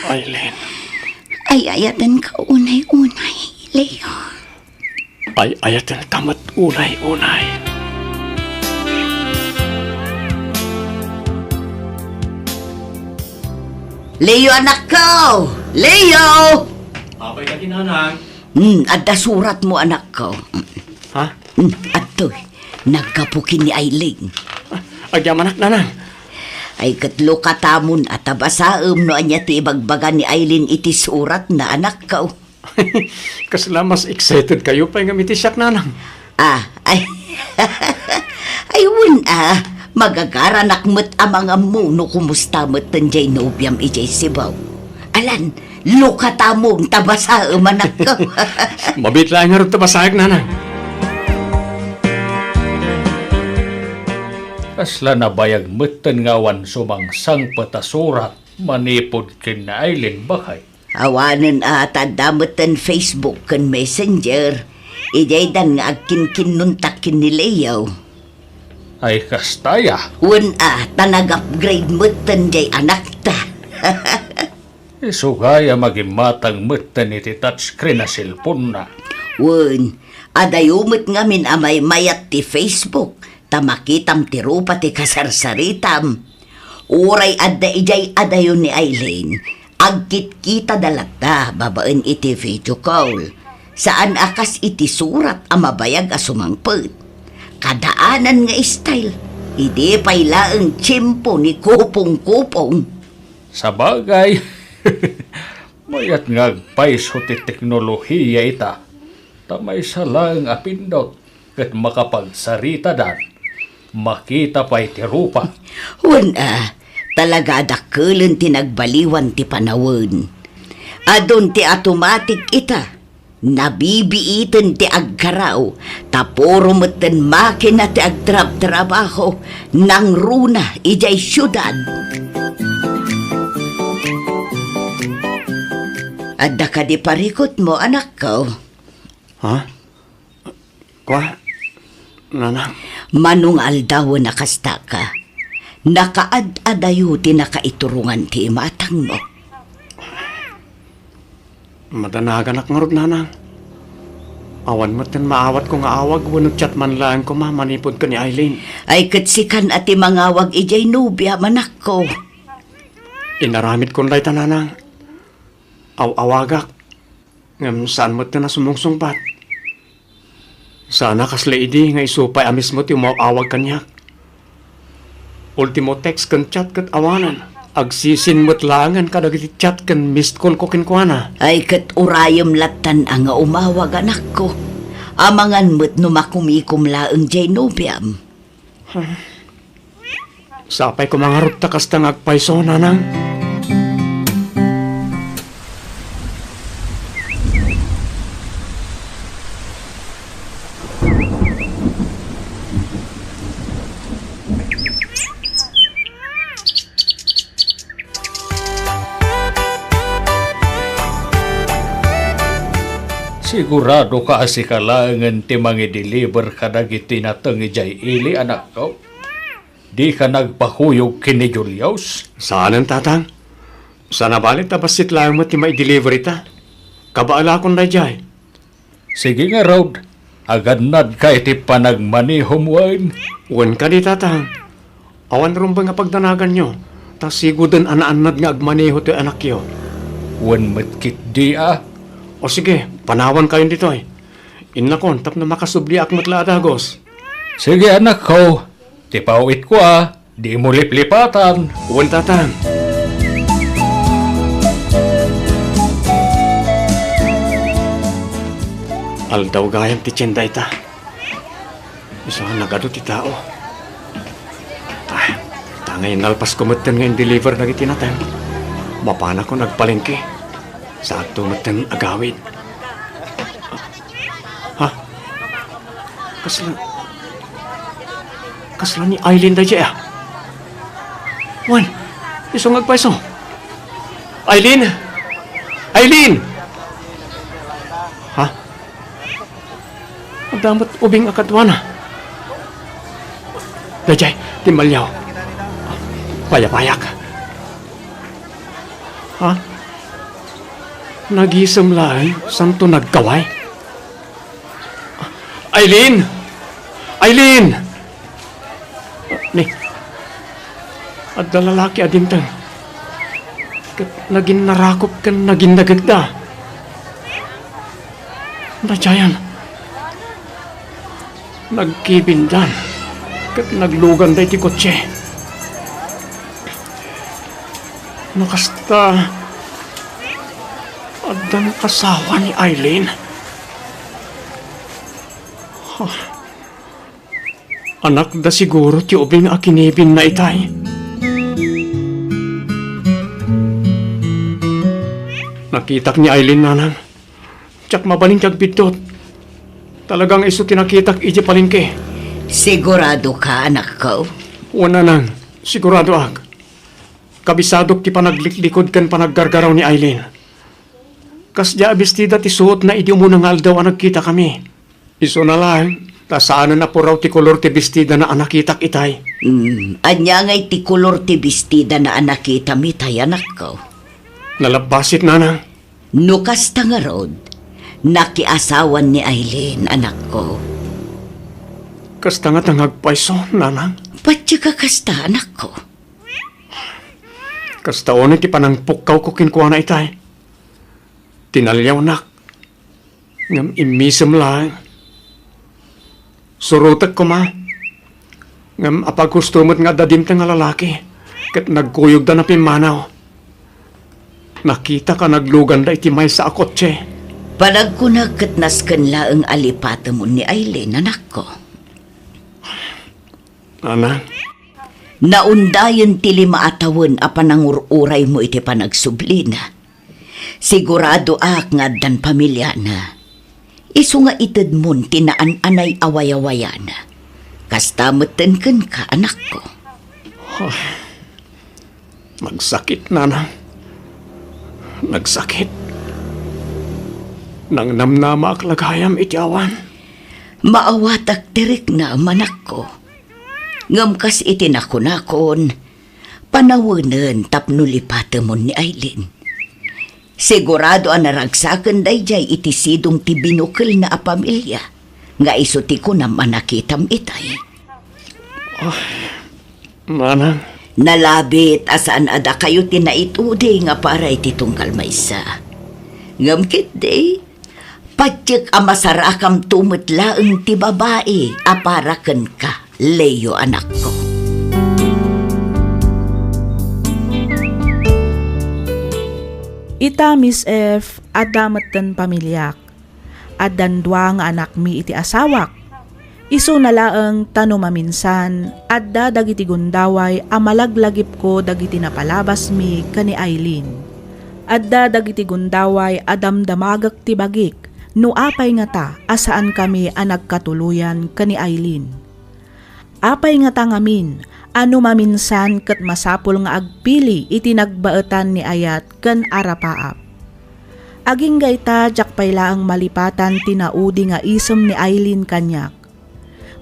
Aileen. Ay-ayatenka unay-unay, Leo. Ay-ayatenka met unay-unay. Leo, anakko! Leo! Apay ka, nanang? Hmm, adda suratmo, anakko. Ha? Hmm, adtoy. Naggapu ken ni Aileen. Agyamanak, nanang. Ay, ket lukatamon a ta basaem no ania ti ibagbaga ni Aileen iti suratna, anakko. Kasla mas excited kayo pay ngem iti siak, nanang. Ah, ay. Ay, wen a, magagaranak met a mangammo no kumusta metten diay nobiam idiay Cebu. Alan, lukatamon ta basaem, anakko. Mabiit laeng ngarud ta basaek, nanang. Kasla nabayag metten nga awan sumangsangpet a surat manipud ken ni Aileen, baket? Awanen a, ta adda metten Facebook ken Messenger. Idiaydan nga agkinkinnuntak ken ni Leo. Ay, kasta aya? Wen a, ta nag-upgrade metten diay anakta. Isu gayam a gimmatang metten iti touchscreen a cellphone-na. Wen, adayo met ngamin a maymayat ti Facebook, ta makitam ti rupa ti kasarsaritam. Uray adda idiay adayo ni Aileen, agkitkitada latta babaen iti video call. Saan a kas iti surat a mabayag a sumangpet. Kadaanan nga style. Idi pay laeng tiempo ni Kupong-Kupong. Sabagay, mayat nga agpayso ti teknolohiya ita. Ta maysa laeng a pindot ket makapagsaritadan, makita pay ti rupa. Wen a, talaga a dakkelen ti nagbaliwan ti panawen. Adun ti automatic ita. Nabibiiten ti agkaraw, ta puro metten makina ti agtrabtrabaho, nangruna idiay siudad. Adda kadi parikutmo, anakko? Ha? Kua, nanang. Mano nga aldawen a kastaka? Nakaad-adayo ti nakaiturongan ti imatangmo. Madanaganak ngarud, nanang. Awan metten maawatko nga awag wenno chat man laeng koma manipud ken ni Aileen. Ay, ket sikan a ti mangawag idiay nobiam, anakko. Inaramidkon dayta, nanang. Aw-awagak, ngem saan metten a sumungsungbat. Sana kasla idi nga isu pay a mismo ti umaw-awag kaniak. Ultimo text ken chat ket awanen. Agsisin met laengen kadagiti chat ken missed call ko kenkuana. Ay, ket urayem lattan a nga umawag, anakko. Amangan met no makumikom laeng diay nobiam. Sapay koma ngarud ta kasta nga agpayso, nanang. Siguradoka a sika laengen ti mangideliver kadagiti nateng idiay ili, anakko? Dika nagpakuyog ken ni Julius? Saanen, tatang. Sana bale ta bassit laeng met ti maideliver ita. Kabaelakon daydiay. Sige ngarud, agannadka iti panagmanehom wen. Wen kadi, tatang. Awan rumbeng a pagdanaganyo, ta sigoden a naannad nga agmaneho ti anakyo. Wen met ketdi a. O sige, panawankayon ditoy. Innakon tapno makasubliak met la a dagus. Sige, anakko, ti pawitko a, dimo liplipatan. Wen, tatang. Aldaw gayam ti tienda ita. Isu a nagadu ti tao. Ah, ta nga inalpasko metten nga in-deliver dagiti nateng. Mapanakon agpalengke. Saanto metten agawid. Ha? Kasla, kasla ni Aileen daydiay a? Wen, isu nga agpayso. Aileen! Aileen! Ha? Adda met ubing a kaduana. Daydiay, timmaliaw. Payapayak. Ha? Nagisem laeng, saanto nagkaway? Aileen! Aileen! Ni, adda lalaki a dimteng. Ket naginnarakop ken naginnagekda. Daydiayen. Nagkibindan ket nagluganda iti kotse. No kasta, addan asawa ni Aileen. Huh. Anakda siguro ti ubing a kinibinna itay. Nakitak ni Aileen, nanang. Diak mabalin ti agbiddut. Talaga nga isu ti nakitak idiay palengke. Siguradoka, anakko? Wen, nanang, siguradoak. Kabisadok ti panagliklikod ken panaggargaraw ni Aileen. Kasdiay a bestida ti suotna idi umuna nga aldaw a nagkitakami. Isuna laeng, ta saanen a puraw ti kolor ti bestidana a nakitak itay. Hmm, ania ngay ti kolor ti bestidana a nakitam itay, anakko? Nalabbasit, nanang. No kasta ngarud, nakiasawan ni Aileen, anakko. Kasta ngata nga agpayso, nanang? Patye ka kasta, anakko. Kasta unay ti panangpukkawko kenkuana itay. Tinaliawnak. Ngem immisem laeng. Surotek koma. Ngem apaghusto met nga adda dimteng nga lalaki, ket nagkuyogda napimmanaw. Nakitak a nagluganda iti maysa a kotse. Panagkunak ket nasken laeng a lipatemon ni Aileen, anakko. Ana? Naundayen ti lima a tawen a panangur-uraymo iti panagsublina. Siguradoak nga addan pamiliana. Isu nga itedmon ti naan-anay a wayawayana. Kasta metten kenka, anakko. Ay, nagsakit, nanang. Nagsakit. Nangnamnamaak la gayam iti awan. Maawatak ti riknam, anakko. Ngem kas iti nakunakon, panawenen tapno lipatemon ni Aileen. Sigurado a naragsaken daydiay iti sidong ti binukelna a pamilia, nga isu ti kunam a nakitam itay. Ah, nanang. Nalabit a saan a dakayo ti naitudi nga para iti tunggal maysa. Ngem ketdi, patiek a masarakamto met laeng ti babai a para kenka, Leo, anakko. Ita, Miss F, adda metten pamiliak. Addan dua nga anakmi iti asawak. Isuna laeng ta no maminsan, adda dagiti gundaway a malaglagipko dagiti napalabasmi ken ni Aileen. Adda dagiti gundaway a damdamagek ti bagik no apay ngata a saankami a nagkatuloyan ken ni Aileen. Apay ngata ngamin a no maminsan ket masapul nga agpili iti nagbaetan ni ayat ken arapaap? Agingga ita, diak pay laeng malipatan ti naudi nga isem ni Aileen kaniak.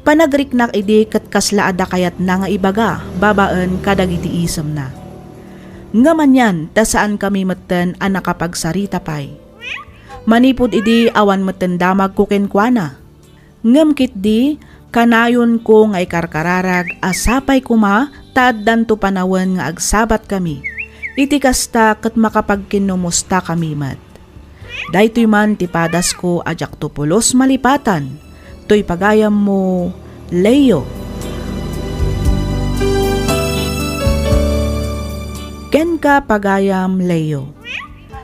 Panagriknak idi ket kasla adda kayatna nga ibaga babaen kadagiti isemna. Ngem anian ta saankami metten a nakapagsarita pay. Manipud idi, awan metten damagko kenkuana. Ngem ketdi, kanayonko nga ikarkararag a sapay koma ta addanto panawen nga agsabatkami. Iti kasta, ket makapagkinnumustakami met. Daytoy man ti padasko a diakto pulos malipatan. Toy pagayammo, Leo. Kenka, pagayam Leo.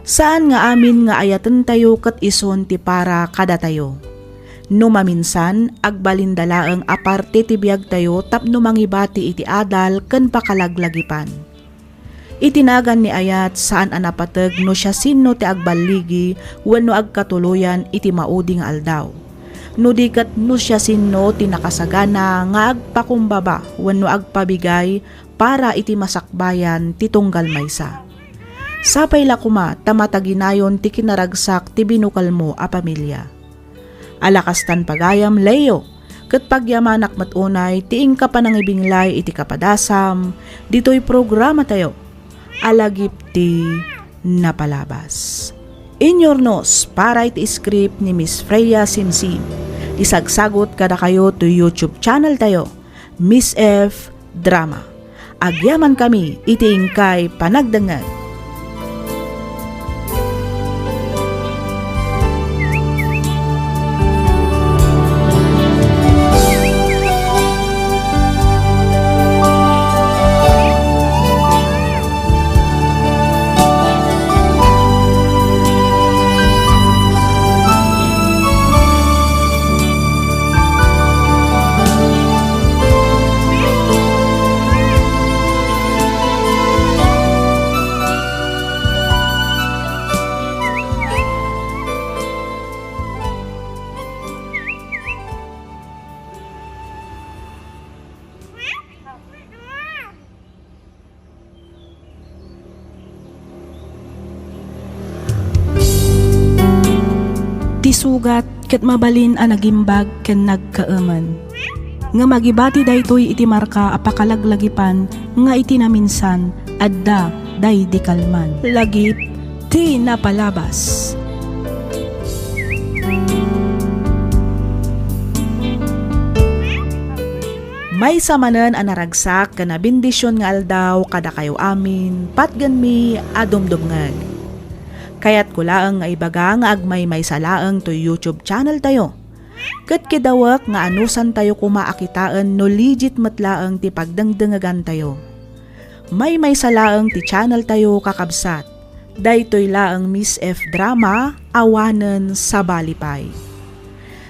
Saan nga amin nga ayatentayo ket isun ti para kadatayo. No maminsan, agbalinda laeng a parte ti biagtayo tapno mangibati iti adal ken pakalaglagipan. Iti nagan ni ayat, saan a napateg no siasino ti agballigi wenno agkatuloyan iti maudi nga aldaw. No di ket no siasino ti nakasagana nga agpakumbaba wenno agpabigay para iti masakbayan ti tunggal maysa. Sapay la koma ta mataginayon ti kinaragsak ti binukelmo a pamilia. Ala kastan pagayam, Leo, ket pagyamanak met unay ti inka panangibinglay iti kapadasam ditoy programatayo a Lagip ti Napalabas. Inurnos para iti script ni Miss Freya Simsim. Isagsagot kadakayo toy YouTube channel tayo, Miss F Drama. Agyamankami iti inkay panagdengngeg. Ti sugat ket mabalin a nagimbag ken nagkaemen. Ngem agibati daytoy iti marka a pakalaglagipan nga iti naminsan, adda daydi kalman. Lagip ti Napalabas. Maysa manen a naragsak ken a bendision nga aldaw kadakayo amin, patgenmi a dumdumngeg. Kayatko laeng nga ibaga nga agmaymaysa laeng toy YouTube channel tayo. Ket kidawek nga anusantayo koma a kitaen no legit met laeng ti pagdengdengegantayo. Maymaysa laeng ti channel tayo, kakabsat. Daytoy laeng Miss F Drama, awanen sabali pay.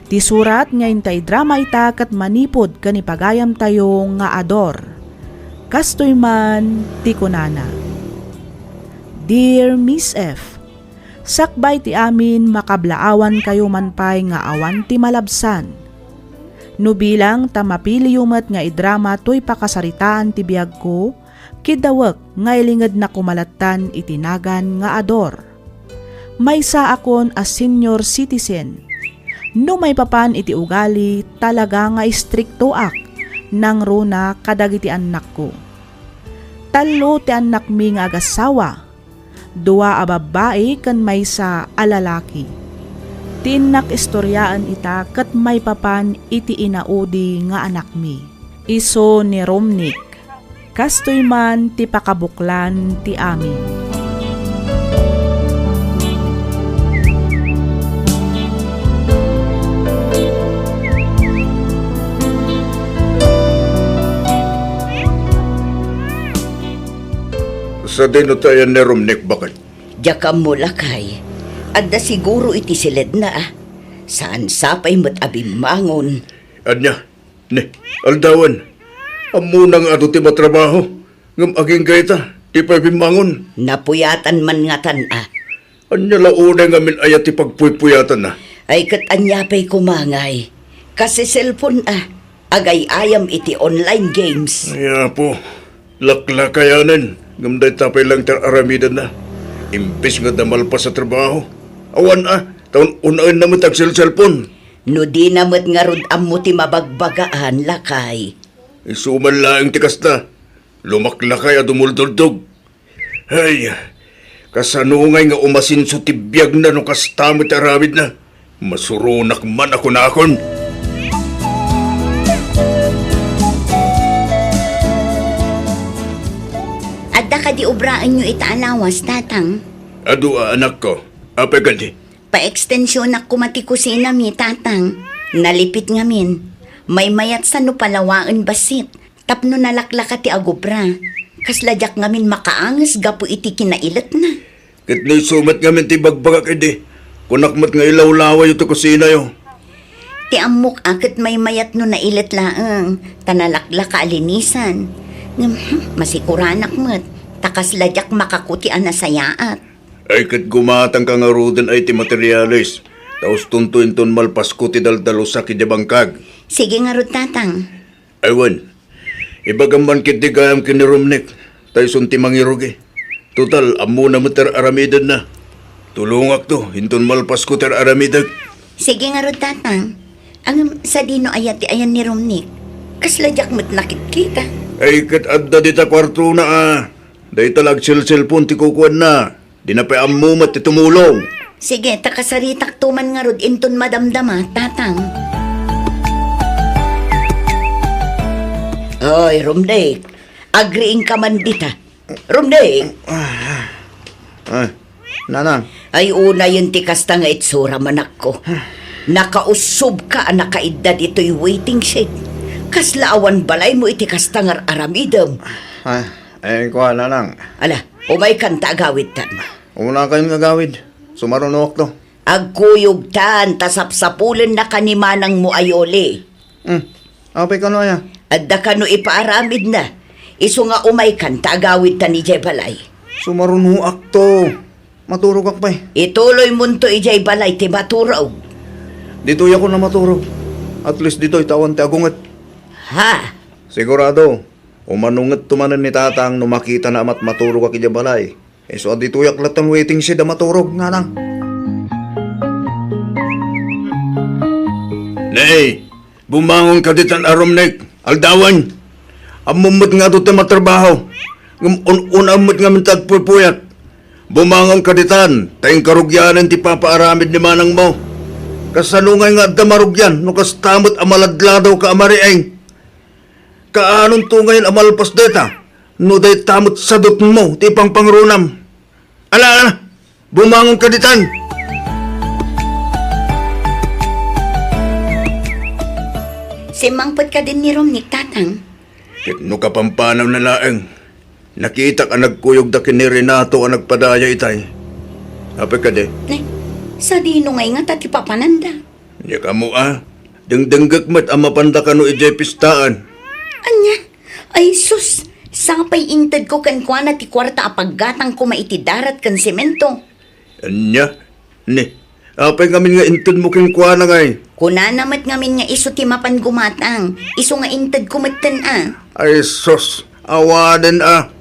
Ti surat nga inta idrama ita ket manipud ken ipagayamtayo nga Ador. Kastoy man ti kunana, Dear Miss F, sakbay ti amin, makablaawankayo man pay nga awan ti malabsan. No bilang ta mapiliyo met nga idrama toy pakasaritaan ti biagko, kidawek nga ilingedna koma lattan iti nagan nga Ador. Maysaakon a senior citizen. No maipapan iti ugali, talaga nga istriktoak nangruna kadagiti annakko. Tallo ti annakmi nga agassawa, dua a babbai ken maysa a lalaki. Ti innak istoriaen ita ket maipapan iti inaudi nga anakmi, isu ni Romnick. Kastoy man ti pakabuklan ti amin. Sadino ti ayan ni Romnick, baket? Diak ammo, lakay. Adda siguro iti siledna, a. Saan sa pay met a bimmangon. Ania? Ne, aldawan. Ammona nga adu ti matrabaho. Ngem agingga ita, di pay bimmangon. Napuyatan man ngatan, a. Ania la unay ngamin aya ti pagpuypuyatanna? Ay, ket ania pay koma ngay? Kas cellphone, a. Agay-ayam iti online games. Ay, Apo, laklakayanen, ngem dayta pay laeng ti ar-aramidenna. Imbes nga adda malpas a trabaho, awan a, ta un-unaenna met agselselpon. No dina met ngarud ammo ti mabagbagaan, lakay. Isu man laeng ti kasta, lumaklakay a dumulduldog. Ay, kasano ngay nga umasenso ti biagna no kasta met ti aramidna? Masuronak man a kunakon. Adda kadi obraenyo ita a lawas, Tatang? Adu a, anakko. Apay kadi? Paekstensionak koma ti kusinami, Tatang. Nalipit ngamin. Maymayat sa no palawaen bassit. Tapno nalaklaka ti agubra, kasla diak ngamin makaanges gapu iti kinailetna. Ket no isu met ngamin ti ibagbagak idi, kunak met nga ilawlawayo ti kusinayo. Ti ammok a ket maymayat no nailet laeng, ta nalaklaka a linisan. Ngem, hmm, masikuranak met, ta kasla diak makakuti a nasayaat. Ay, ket gumatangka ngaruden ay ti materiales, ta ustonto inton malpasko ti daldalusak idiay bangkag. Sige ngarud, Tatang. Ay wen, ibagam man ketdi gayam ken ni Romnick, ta isun ti mangirugi. Total, ammona met ti ar-aramidenna. Tulongakto, inton malpasko ti ar-aramidek. Sige ngarud, Tatang. Ngem sadino aya ti ayan ni Romnick? Kasla diak met nakitkita. Ay, ket adda dita kuartona a. Dayta la agselselpon ti kukuanna. Dina pay ammo met ti tumulong. Sige, ta kasaritakto man ngarud inton madamdama, Tatang. Oy, Romnick, agriingka man dita. Romnick! Ah, Nanang. Ay, unayen ti kasta nga itsura, manakko. Nakaussobka a nakaidda ditoy waiting shed. Kasla awan balaymo iti kasta nga ar-aramidem. Ah, eh, kua, Nanang. Ala, umaykan ta agawidtan. Umuna kayon nga agawid. Sumarunoakto. Agkuyogtan ta sapsapulennaka ni manangmo a Yoli. Hmm. Apay kano aya? Adda kano ipaaramidna. Isu nga umaykan ta agawidtan idiay balay. Sumarunoakto. Maturogak pay. Ituloymonto idiay balay ti maturog. Ditoyakon a maturog. At least ditoy ta awan ti agunget. Ha? Sigurado, umanungetto manen ni Tatang no makitana a matmaturogak idiay balay. Isu a ditoyak latta waiting shed a maturog, Nanang. Nay, bumangonka ditan a Romnick, aldawen. Ammom met nga adu ti matrabaho. Ngem un-unaem met ngamin ti agpuypuyat. Bumangonka ditan, ta inka rugianen ti ipapaaramid ni manangmo. Kasano ngay nga adda marugian no kasta met a maladladawka a mariing? Kaanonto ngay a malpas dayta, no dayta met sadutmo ti ipangpangrunam? Ala, ala! Bumangon ka ditan! Simmangpet kadin ni Romnick, Tatang. Ket no kapampanaw na laeng, nakitak a nagkuyogda ken ni Renato a nagpadaya itay. Apay kadi? Ne, sadino ngay ngata ti papananda? Ania kamo a? Dengdenggek met a mapanda kano idiay pistaan. Ania? Ay sus! Sapay intedko kenkuana ti kuarta a paggatang koma iti darat ken semento. Ania? Ni, apay ngamin nga intedmo kenkuana ngay? Kunana met ngamin nga isu ti mapan gumatang, isu nga intedko metten a. Ay sus, awanen a.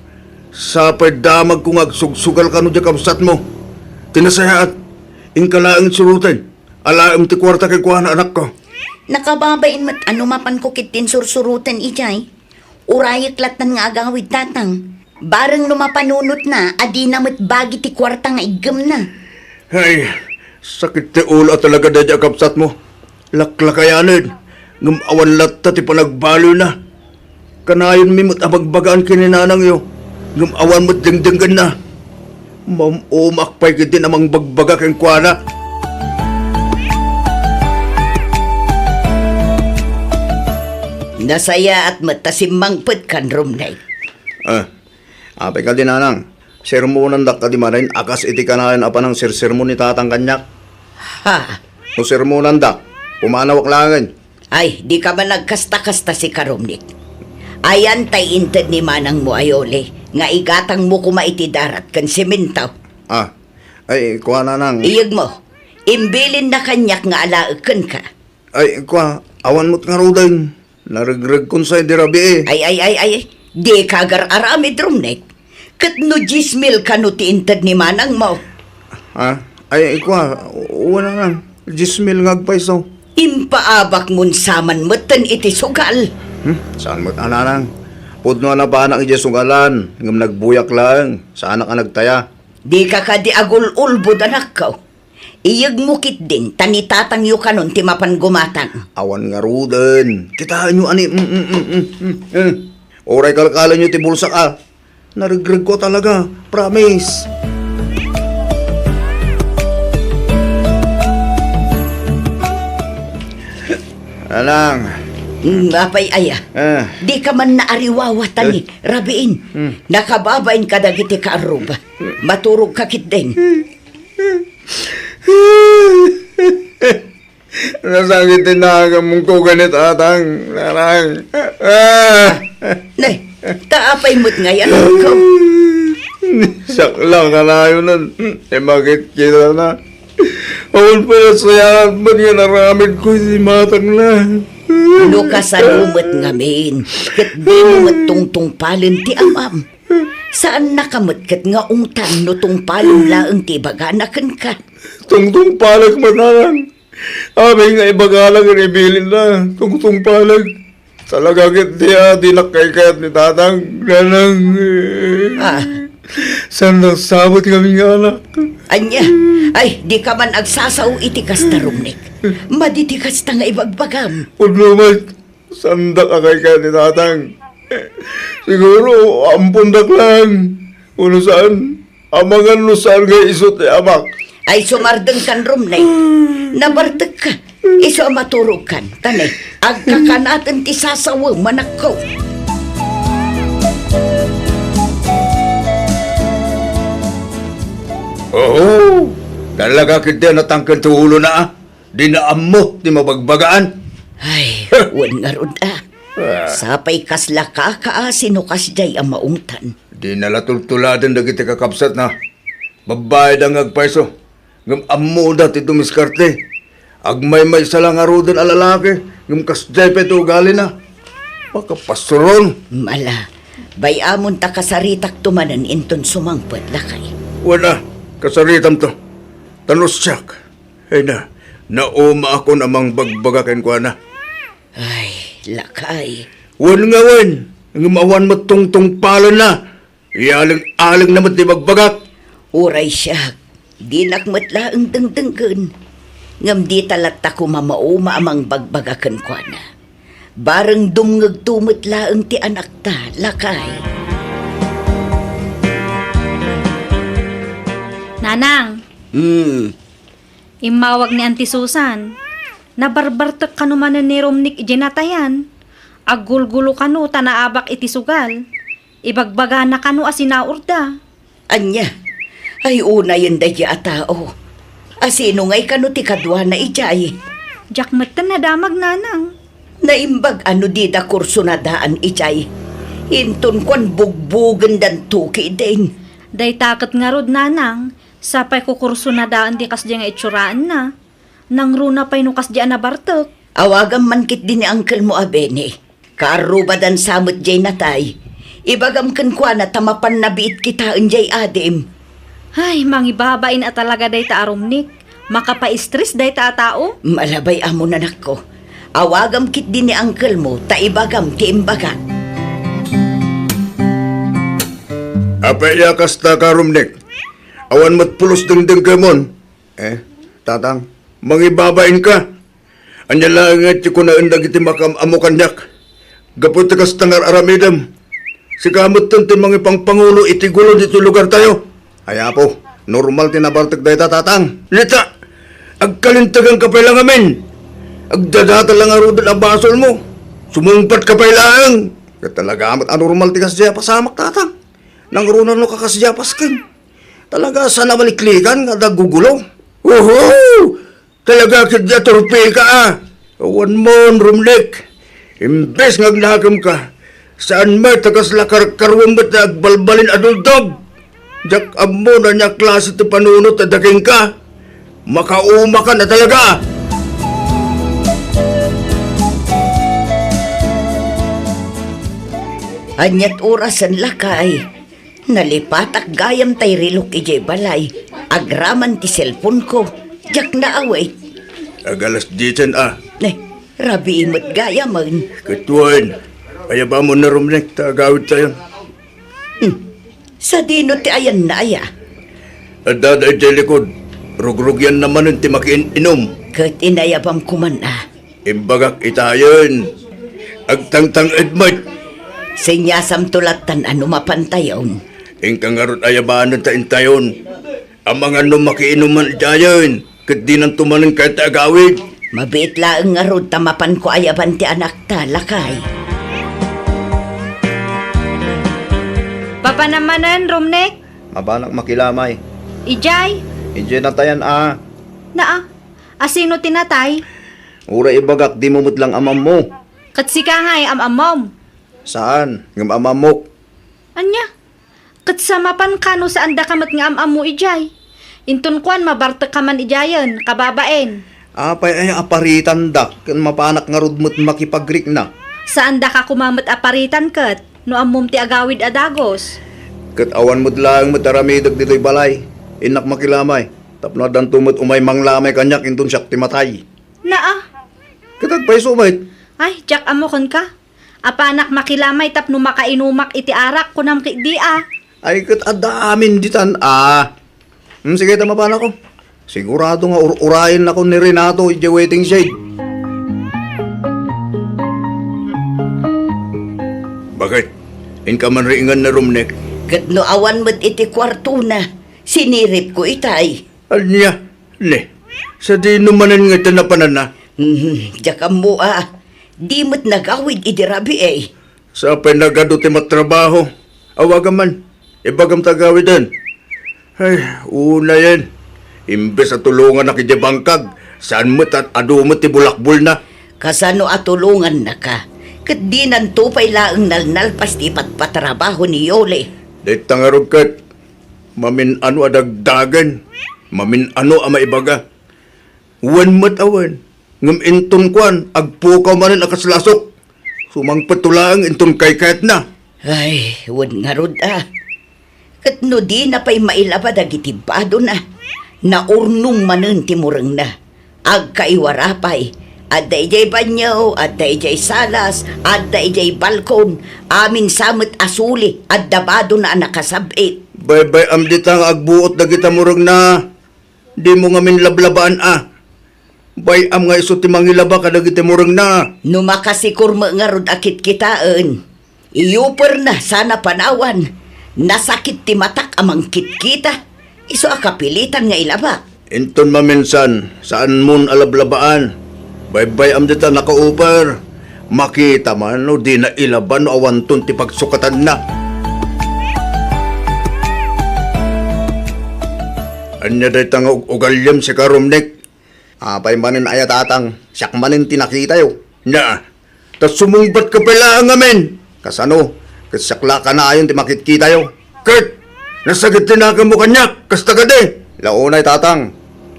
Sapay damagko nga agsugsugal kano diay kabsatmo. Ti nasayaat, inka laeng suruten. Alaem ti kuarta kenkuana, anakko. Nakababain met a no mapanko ketdin sursuruten idiay. Urayek lattan nga agawid, Tatang. Bareng no mapanunotna a dina met bagi ti kuarta nga iggemna. Ay, sakit ti ulo a talaga daydi a kabsatmo. Laklakayanen, ngem awan latta ti panagbaloyna. Kanayonmi met a bagbagaan ken ni nanangyo, ngem awan met dengdenggenna. Mam-umaak pay ketdin a mangbagbaga kenkuana. Nasayaat met ta simmangpet kan Romnick. Ah, apay kadi, nanang, sermonandak kadi manen a kas iti kanayon a panangsersermon ni tatang kaniak? Ha? No sermonandak, pumanawak laengen. Ay, dika man agkasta-kasta, sika Romnick. Ayan tay inted ni manangmo a Yoli nga igatangmo koma iti darat ken semento. Ah, ay, kua, nanang. Iyegmo, imbilinna kaniak nga alaek kenka. Ay, kua, awan met ngaruden. Naregregkon sa idi rabii. Ay, ay, ay, ay, dika agar-aramid, Romnick. Ket no dies mil kano ti inted ni manangmo? Ha? Ay, kua, wen, nanang, dies mil nga agpayso. Impaabakmon sa man metten iti sugal. Hmm? Saan met a, nanang? Pudno a napanak idiay sugalan, ngem nagbuyak laeng, saanak a nagtaya. Dika kadi agul-ulbod, anakko. Iyegmo ketdin, ta ni tatangyo kanon ti mapan gumatang. Awan ngaruden. Kitaenyo ani, mm, mm, mm, mm, mm. Uray kalkalenyo ti bulsak a. Naregregko talaga, promise. Nanang. Mm, apay aya? Ah. Dika man naariwawa ta ni, eh, rabiin. Hmm. Nakababain kadagiti kaarruba. Maturogka ketdin. Nasakit ti nagamko ken ni tatang, nanang. Ah! Ne, ta apay met ngay, anakko? Siak la kanayonan ti makitkitana. Awan pay a sayaat met nga inaramidko iti matangna. No kasano met ngamin, ket dimo met tungtungpalen ti am-am. Saannaka met ket nga ungtan no tungpalem laeng ti ibagana kenka. Tungtungpalek met, nanang. Amin nga ibagana ken ibilinna, tungtungpalek. Talaga ketdi a dinak kaykayat ni tatang, nanang. Ah. Saan nagsabot ngamin nga anak? Ania? Ay, dika man agsasao iti kasta, Romnick. Madi ti kasta nga ibagbagam. Pudno met. Saandak a kaykayat ni tatang. Siguro, ampondak laeng. Wenno saan, amangan no saan nga isu ti amak. Ay, sumardengkan, Romnick. Nabartekka. Isu a maturogkan. Ta ne, agkakanaten ti sasawem, anakko. Oho! Talaga ketdi a natangken ti ulona, a. Dina ammo ti mabagbagaan. Ay, wen ngarud a. Ah. Sapay kasla kakaasi no kasdiay a maungtan. Dina la tultuladen dagiti kakabsatna. Babbaida nga agpayso. Ngem ammoda ti dumiskarte. Agmaymaysa la ngaruden a lalaki, ngem kasdiay pay ti ugalina. Makapasuron. Mala, bay-amon ta kasaritakto manen inton sumangpet, lakay. Wen a, kasaritamto. Ta no siak, Ay na, naumaakon a mangbagbaga kenkuana. Ay, lakay. Wen nga wen, ngem awan met tungtungpalenna. Ialeng-alengna met ti bagbagak. Uray siak, dinak met laeng dengdenggen. Ngem dita latta koma mauma a mangbagbaga kenkuana. Bareng dumngegto met laeng ti anakta, lakay. Nanang, Hmm. immawag ni Auntie Susan. Nabarbartek kano manen ni Romnick idiay natayan. Aggulgulo kano ta naabak iti sugal. Ibagbagana kano a sinaurda. Ania? Ay, unayen daydi a tao. A sino ngay kano ti kaduana idiay? Diak metten nadamag, Nanang. Naimbag a no dida kursunadaan idiay. Inton kuan, bugbugendanto ketdin. Dayta ket ngarud, Nanang, sapay kukursunadaan di kasdiay nga itsurana. Nangruna pay no kasdiay a nabartek. Awagam man ketdi ni uncle mo a Benny. Kaarrubadan sa met diay natay. Ibagam kenkuana ta mapanna biit kitaen diay adim. Ay, mangibabain a talaga dayta a Romnick. Makapaistres dayta a tao. Malabay amon, anakko. Awagam ketdi ni uncle mo ta ibagam ti imbagak. Apay a kasta ka, Romnick? Awan met pulos dengdenggemon. Eh, Tatang, mangibabain ka. Ania laeng nga ti kunaen dagiti makaam-ammo kaniak? Gapu ti kasta nga ar-aramidem, sika metten ti mangipangpangulo iti gulo ditoy lugartayo. Ay, Apo, normal ti nabartek dayta, Tatang. Nita, agkalintegan ka pay la ngamin. Agdadata la ngaruden a basolmo. Sumungpet ka pay laeng. Ket talaga met a normal ti kasdiay a pasamak, Tatang. Nangruna no kakasdiay a pasken. Talaga, saan a maliklikan nga adda gugulo. Oho! Talaga ketdi a turpika a. Awan mon, Romnick. Imbes nga agnakem ka, saan met ta kasla karkaruem met nga agbalbalin a duldog. Diak ammo no ania klase ti panunot a daking ka. Makaumakan a talaga. Ania't orasen, lakay? Nalipatak gayam tay rilok idiay balay. Agraman ti cellphone ko. Diak naawit. Ag-alas diesen a. Eh, rabii met gayamen. Ket wen, ayabamon, Romnick, ta agawidtayon. Hmm. Sadino ti ayanna aya? Adda idiay likod. Rugrugianna manen ti makiin-inum. Ket inayabam koman a. Imbagak itayen. Agtangtang-ed met. Seniasamto lattan a no mapantayon. Inka ngarud ayabanen ta intayon. Amangan no makiinuman itayen, ket dinanto manen kayat ti agawid. Mabiit laeng ngarud ta mapanko ayaban ti anakta, lakay. Papanam manen, Romnick? Mabanak makilamay. Idiay? Idiay natayan a. Naa, asino ti natay? Uray ibagak, dimo met lang am-ammo. Ket sika ngay am-ammom? Saan, ngem am-ammok. Ania? Ket sa mapan kano saandaka met nga am-ammo idiay? Inton kuan, mabartekka man idiayen, kababain. Apay aya a paritanda, ken mapanak ngarud met makipagrikna? Saandaka koma met a paritan ket, no ammom ti agawid a dagus. Ket awan met laeng met aramidek ditoy balay. Innak makilamay, tapno addanto met umay manglamay kaniak inton siak ti matay. Naa. Ket agpayso met. Ay, diak ammo kenka. Apanak makilamay tapno makainumak iti arak, kunam ketdi a. Ay, ket adda amin ditan a. Hmm, sige, ta mapanako. Sigurado nga ur-urayennako ni Renato idiay waiting shed. Bakit? Inka man riingen ni Romnick? Ket no awan met iti kuartona, siniripko itay. Ania? Ne, sadino manen nga ita napananna? Hmm, diak ammo a. Di met nagawid idi rabii. Sapay nagadu ti matrabaho. Awagam man. Ibagam ta agawiden. Ay, unayen. Imbes a tulongannak idiay bangkag, saan met a adu met ti bulakbulna. Kasano a tulongannaka? Ket dinanto pay laeng nalnalpas ti ipatpatrabaho ni Yoli. Dayta ngarud ket, mamin-ano a dagdagen, mamin-ano a maibaga. Wen met a wen, ngem inton kuan, agpukaw manen a kas lasok. Sumangpet to laeng inton kaykayatna. Ay, wen ngarud a. Ket no dina pay mailaba dagiti badona, naurnong manen ti murengna. Agkaiwara pay, adda idiay banio, adda idiay salas, adda idiay balkon, amin sa met a suli, adda badona a nakasab-it. Baybay-am dita nga agbuot dagita murengna. Dimo ngamin lablabaan a. Bay-am nga isu ti mangilaba kadagiti murengna. No makasikur met ngarud a kitkitaen, iyuperna sana panawan. Nasakit ti matak a mangkitkita. Isu a kapilitan nga ilabak. Inton maminsan, saanmon a lablabaan. Baybay-am dita nakauper. Makita man no dina ilaban no awanton ti pagsukatanna. Ania dayta nga ug-ugalyem, sika, Romnek? Apay manen aya, tatang? Siak manen ti nakitayo. Na, ta sumungbat ka pay laeng ngamin. Kasano? Ket siak la kanayon ti makitkitayo. Ket, nasakit ti naganmo kaniak, kasta kadi? La unay, tatang.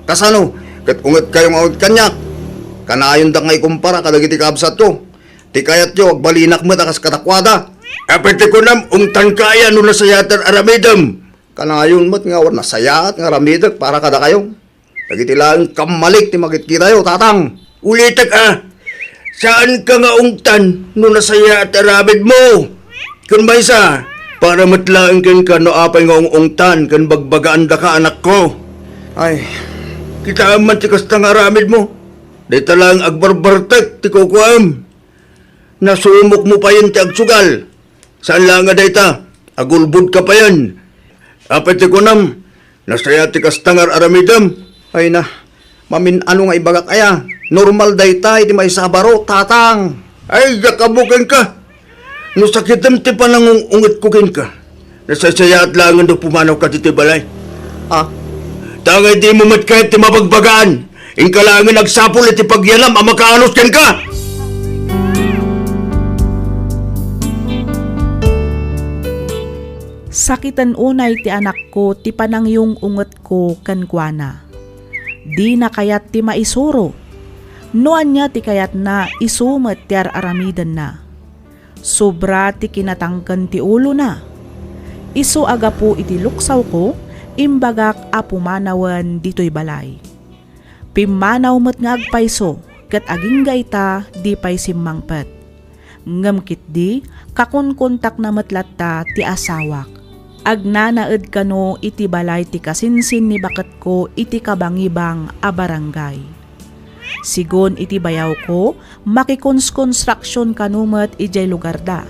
Kasano? Ket ungetkayo nga unget kaniak. Kanayondak nga ikumpara kadagiti kabsatko. Ti kayatyo, agbalinak met a kas kadakuada. Apay ti kunam, ungtanka aya no nasayaat ti ar-aramidem? Kanayon met nga awan nasayaat nga aramidek para kadakayo. Dagiti laeng kammalik ti makitkitayo, tatang. Ulitek a, saanka nga ungtan no nasayaat ti aramidmo. Ken maysa, para met laeng kenka no apay nga ung-ungtan ken bagbagaandaka, anakko. Ay, kitaem man ti kasta nga aramidmo. Dayta laeng agbarbartek ti kukuam. Nasumokmo payen ti agsugal. Saan laeng a dayta, agulbodka payen. Apay ti kunam, nasayaat ti kasta nga ar-aramidem? Ay na, mamin-ano nga ibagak aya? Normal dayta iti maysa a baro, tatang. Ay, diak ammo kenka. No sakitem ti panangung-ungetko kenka, nasaysayaat laengen no pumanawka ditoy balay. Ah? Tangay dimo met kayat ti mabagbagaan. Inka laengen agsapul iti pagyanam a makaanus kenka. Sakiten unay ti anakko ti panangyung-ungetko kenkuana. Dina kayat ti maisuro. No ania ti kayatna, isu met ti ar-aramidenna. Sobra ti kinatangken ti ulona. Isu a gapu iti luksawko, imbagak a pumanawen ditoy balay. Pimmanaw met nga agpayso, ket agingga ita, di pay simmangpet. Ngem ketdi, kakunkontakna met latta ti asawak. Agnanaed kano iti balay ti kasinsin ni baketko iti kabangibang a barangay. Sigun iti bayawko, makikonstruction kano met idiay lugarda.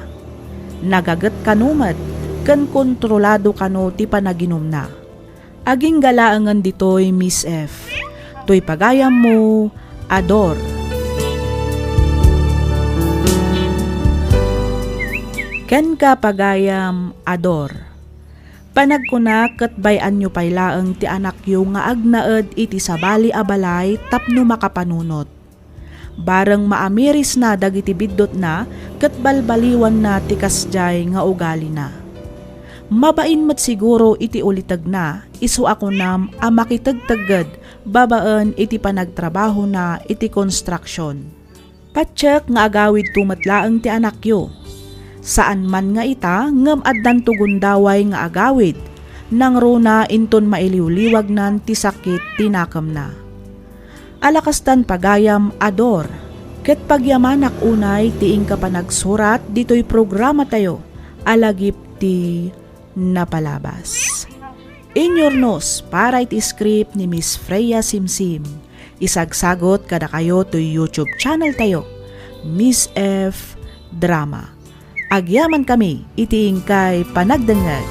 Nagaget kano met ken kontrolado kano ti panaginumna. Agingga laengen ditoy, Miss F. Toy pagayammo, Ador. Kenka, pagayam, Ador. Panagkunak ket bay-anyo pay laeng ti anakyo nga agnaed iti sabali a balay tapno makapanunot. Bareng maamirisna dagiti biddutna ket balbaliwanna ti kasdiay nga ugalina. Mabain met siguro iti ulitegna, isu a kunam a makitegtegged babaen iti panagtrabahona iti konstruksion. Patiek nga agawidto met laeng ti anakyo. Saan man nga ita ngem addanto gundaway nga agawid, nangruna inton mailiwliwagnan ti sakit ti nakemna. Alakastan pagayam, Ador, ket pagyamanak unay ti inka panagsurat ditoy programatayo a lagip ti napalabas. Inyurnos para iti script ni Miss Freya Simsim. Isagsagot kadakayo toy YouTube channel tayo, Miss F Drama. Agyaman kami iti inkay panagdengngeg.